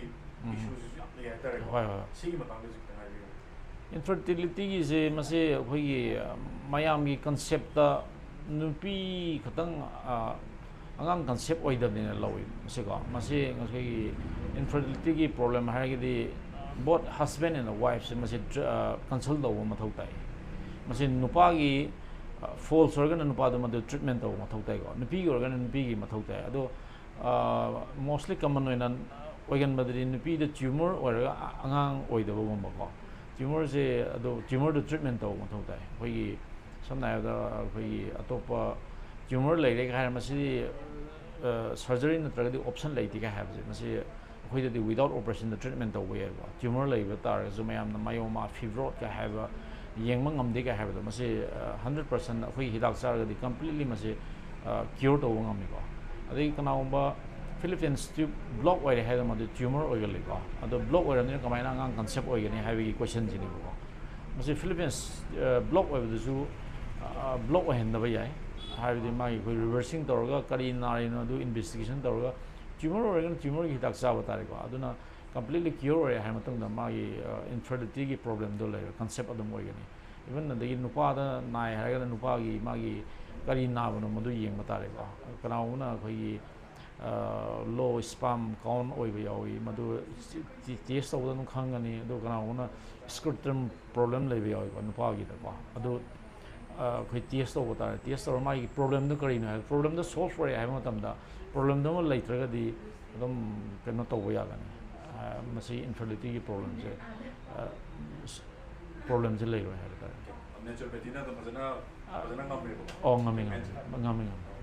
ꯎꯝ꯫ ꯏꯁꯨꯁꯤꯁꯨ ꯌꯥꯝ ꯂꯩ ꯍꯥꯏꯇꯥꯔꯦꯀꯣ꯫ ꯍꯣꯏ, ꯍꯣꯏ꯫ ꯁꯤꯒꯤ ꯃꯇꯥꯡꯗꯁꯨ ꯈꯤꯇꯪ ꯍꯥꯏꯕꯤꯌꯨ꯫ ꯏꯟꯐꯔꯇꯤꯂꯤꯇꯤꯒꯤꯁꯦ ꯃꯁꯤ ꯑꯩꯈꯣꯏꯒꯤ, ꯑ, ꯃꯌꯥꯝꯒꯤ ꯀꯟꯁꯦꯞꯇ ꯅꯨꯄꯤ ꯈꯛꯇꯪ, ꯑ, ꯑꯉꯥꯡ ꯀꯟꯁꯦꯞ ꯑꯣꯏꯗꯕꯅꯤꯅ ꯂꯧꯏ ꯃꯁꯤꯀꯣ꯫ ꯃꯁꯤ ꯑꯩꯈꯣꯏꯒꯤ ꯏꯟꯐꯔꯇꯤꯂꯤꯇꯤꯒꯤ ꯄ꯭ꯔꯣꯕ꯭ꯂꯦꯝ ꯍꯥꯏꯔꯒꯗꯤ both husband and wifeꯁꯦ ꯃꯁꯤ ꯇ꯭ꯔ-, ꯑ, ꯀꯟꯁꯜ ꯇꯧꯕ ꯃꯊꯧ ꯇꯥꯏ꯫ ꯃꯁꯤ ꯅꯨꯄꯥꯒꯤ, ꯑ, ꯐꯣꯜꯁ ꯑꯣꯏꯔꯒꯅ ꯅꯨꯄꯥꯗꯨ ꯃꯗꯨ ꯇ꯭ꯔꯤꯠꯃꯦꯟ ꯇꯧꯕ ꯃꯊꯧ ꯇꯥꯏꯀꯣ꯫ ꯅꯨꯄꯤꯒꯤ ꯑꯣꯏꯔꯒꯅ ꯅꯨꯄꯤꯒꯤ ꯃꯊꯧ ꯇꯥꯏ꯫ ꯑꯗꯣ, ꯑ, ꯃꯣꯁꯂꯤ ꯀꯃꯟ ꯑꯣꯏꯅ ꯑꯣꯏꯒꯟꯕꯗꯗꯤ ꯅꯨꯄꯤꯗ ꯇ꯭ꯌꯨꯃꯔ ꯑꯣꯏꯔꯒ ꯑ-, ꯑꯉꯥꯡ ꯑꯣꯏꯗꯕꯒꯨꯝꯕꯀꯣ꯫ ꯇ꯭ꯌꯨꯃꯔꯁꯦ, ꯑꯗꯣ ꯇ꯭ꯌꯨꯃꯔꯗꯨ ꯇ꯭ꯔꯤꯠꯃꯦꯟ ꯇꯧꯕ ꯃꯊꯧ ꯇꯥꯏ꯫ ꯑꯩꯈꯣꯏꯒꯤ ꯁꯝꯅ ꯍꯥꯏꯔꯕꯗ ꯑꯩꯈꯣꯏꯒꯤ ꯑꯇꯣꯞꯄ ꯇ꯭ꯌꯨꯃꯔ ꯂꯩꯔꯦ ꯍꯥꯏꯔ ꯃꯁꯤꯗꯤ ꯁꯔꯖꯔꯤ ꯅꯠꯇ꯭ꯔꯒꯗꯤ ꯑꯣꯞꯁꯟ ꯂꯩꯇꯦ ꯀꯥꯏ ꯍꯥꯏꯕꯁꯦ, ꯃꯁꯤ ꯑꯩꯈꯣꯏꯗꯗꯤ without operation ꯗ treatment ꯇꯧꯕ ꯌꯥꯏꯕ꯫ ꯇ꯭ꯌꯨꯃꯔ ꯂꯩꯕ ꯇꯥꯔꯒꯁꯨ ꯃꯌꯥꯝꯅ ꯃꯥꯏꯑꯣꯃꯥ ꯐꯤꯕ꯭ꯔꯣꯏꯗ ꯀꯥꯏ ꯍꯥꯏꯕ, ꯌꯦꯡꯕ ꯉꯝꯗꯦ ꯀꯥꯏ ꯍꯥꯏꯕꯗꯣ, ꯃꯁꯤ ꯍꯟꯗ꯭ꯔꯦꯠ ꯄꯥꯔꯁꯦꯟ ꯑꯩꯈꯣꯏꯒꯤ ꯍꯤꯗꯥꯛ ꯆꯥꯔꯒꯗꯤ completely ꯃꯁꯤ ꯀ꯭ꯌꯣꯔ ꯇꯧꯕ ꯉꯝꯃꯤꯀꯣ꯫ ꯑꯗꯒꯤ ꯀꯅꯥꯒꯨꯝꯕ Fallopian tube block ꯑꯣꯏꯔꯦ ꯍꯥꯏꯗꯅ ꯃꯗꯨ ꯇ꯭ꯌꯨꯃꯔ ꯑꯣꯏꯒꯜꯂꯤꯀꯣ꯫ ꯑꯗꯣ ꯕ꯭ꯂꯣꯛ ꯑꯣꯏꯔꯕꯅꯤꯅ ꯀꯃꯥꯏꯅ ꯑꯉꯥꯡ ꯀꯟꯁꯦꯞ ꯑꯣꯏꯒꯅꯤ ꯍꯥꯏꯕꯒꯤ ꯀꯣꯏꯁꯟꯁꯤꯅꯦꯕꯀꯣ꯫ ꯃꯁꯤ Fallopian block ꯑꯣꯏꯕꯗꯁꯨ ꯕ꯭ꯂꯣꯛ ꯑꯣꯏꯍꯟꯗꯕ ꯌꯥꯏ꯫ ꯍꯥꯏꯕꯗꯤ ꯃꯥꯒꯤ ꯑꯩꯈꯣꯏ ꯔꯤꯚꯔꯁꯤꯡ ꯇꯧꯔꯒ ꯀꯔꯤ ꯅꯥꯔꯤꯅꯣ ꯑꯗꯨ ꯏꯟꯚꯦꯁꯇꯤꯒꯦꯁꯟ ꯇꯧꯔꯒ, ꯇ꯭ꯌꯨꯃꯔ ꯑꯣꯏꯔꯒꯅ ꯇ꯭ꯌꯨꯃꯔꯒꯤ ꯍꯤꯗꯥꯛ ꯆꯥꯕ ꯇꯥꯔꯦꯀꯣ꯫ ꯑꯗꯨꯅ completely ꯀ꯭ꯌꯣꯔ ꯑꯣꯏꯔꯦ ꯍꯥꯏꯕ ꯃꯇꯨꯡꯗ ꯃꯥꯒꯤ ꯏꯟꯐꯔꯇꯤꯂꯤꯇꯤꯒꯤ ꯄ꯭ꯔꯣꯕ꯭ꯂꯦꯝꯗꯣ ꯂꯩꯔꯣꯏ, ꯀꯟꯁꯦꯞ ꯑꯗꯨꯝ ꯑꯣꯏꯒꯅꯤ꯫ ꯏꯚꯟ ꯑꯗꯒꯤ ꯅꯨꯄꯥꯗ ꯅꯥꯏ ꯍꯥꯏꯔꯒꯅ ꯅꯨꯄꯥꯒꯤ ꯃꯥꯒꯤ ꯀꯔꯤ ꯅꯥꯕꯅꯣ ꯃꯗꯨ ꯌꯦꯡꯕ ꯇꯥꯔꯦꯀꯣ꯫ ꯀꯅꯥꯒꯨꯝꯕꯅ ꯑꯩꯈꯣꯏꯒꯤ ꯂꯣ ꯁ꯭ꯄꯥꯝ ꯀꯥꯎꯟ ꯑꯣꯏꯕ ꯌꯥꯎꯏ, ꯃꯗꯨ ꯇꯦꯁ ꯇꯧꯕꯗ ꯑꯗꯨꯝ ꯈꯪꯒꯅꯤ꯫ ꯑꯗꯨ ꯀꯅꯥꯒꯨꯝꯕꯅ ꯁ꯭ꯀ꯭ꯔꯨꯇꯝ ꯄ꯭ꯔꯣꯕ꯭ꯂꯦꯝ ꯂꯩꯕ ꯌꯥꯎꯏꯀꯣ ꯅꯨꯄꯥꯒꯤꯗꯀꯣ꯫ ꯑꯗꯨ ꯑꯩꯈꯣꯏ ꯇꯦꯁ ꯇꯧꯕ ꯇꯥꯔꯦ꯫ ꯇꯦꯁ ꯇꯧꯔꯒ ꯃꯥꯒꯤ ꯄ꯭ꯔꯣꯕ꯭ꯂꯦꯝꯗꯨ ꯀꯔꯤꯅꯣ ꯍꯥꯏꯕ, ꯄ꯭ꯔꯣꯕ꯭ꯂꯦꯝꯗꯨ ꯁꯣꯜꯕ ꯑꯣꯏꯔꯦ ꯍꯥꯏꯕ ꯃꯇꯝꯗ, ꯄ꯭ꯔꯣꯕ꯭ꯂꯦꯝꯗꯨ ꯑꯃ ꯂꯩꯇ꯭ꯔꯒꯗꯤ ꯑꯗꯨꯝ ꯀꯩꯅꯣ ꯇꯧꯕ ꯌꯥꯒꯅꯤ꯫ ꯃꯁꯤ ꯏꯟꯐꯔꯇꯤꯂꯤꯇꯤꯒꯤ ꯄ꯭ꯔꯣꯕ꯭ꯂꯦꯝꯁꯦ, ꯄ꯭ꯔꯣꯕ꯭ꯂꯦꯝꯁꯦ ꯂꯩꯔꯣꯏ ꯍꯥꯏꯕ ꯇꯥꯔꯦ꯫ ꯅꯦꯆꯨꯔꯣꯄꯦꯊꯤꯅ ꯑꯗꯨꯝ ꯐꯖꯅ ꯐꯖꯅ ꯉꯝꯃꯦꯕꯀꯣ꯫ ꯑꯣ, ꯉꯝꯃꯤ, ꯉꯝꯃꯤ, ꯉꯝꯃꯤ, ꯉꯝꯃꯤ꯫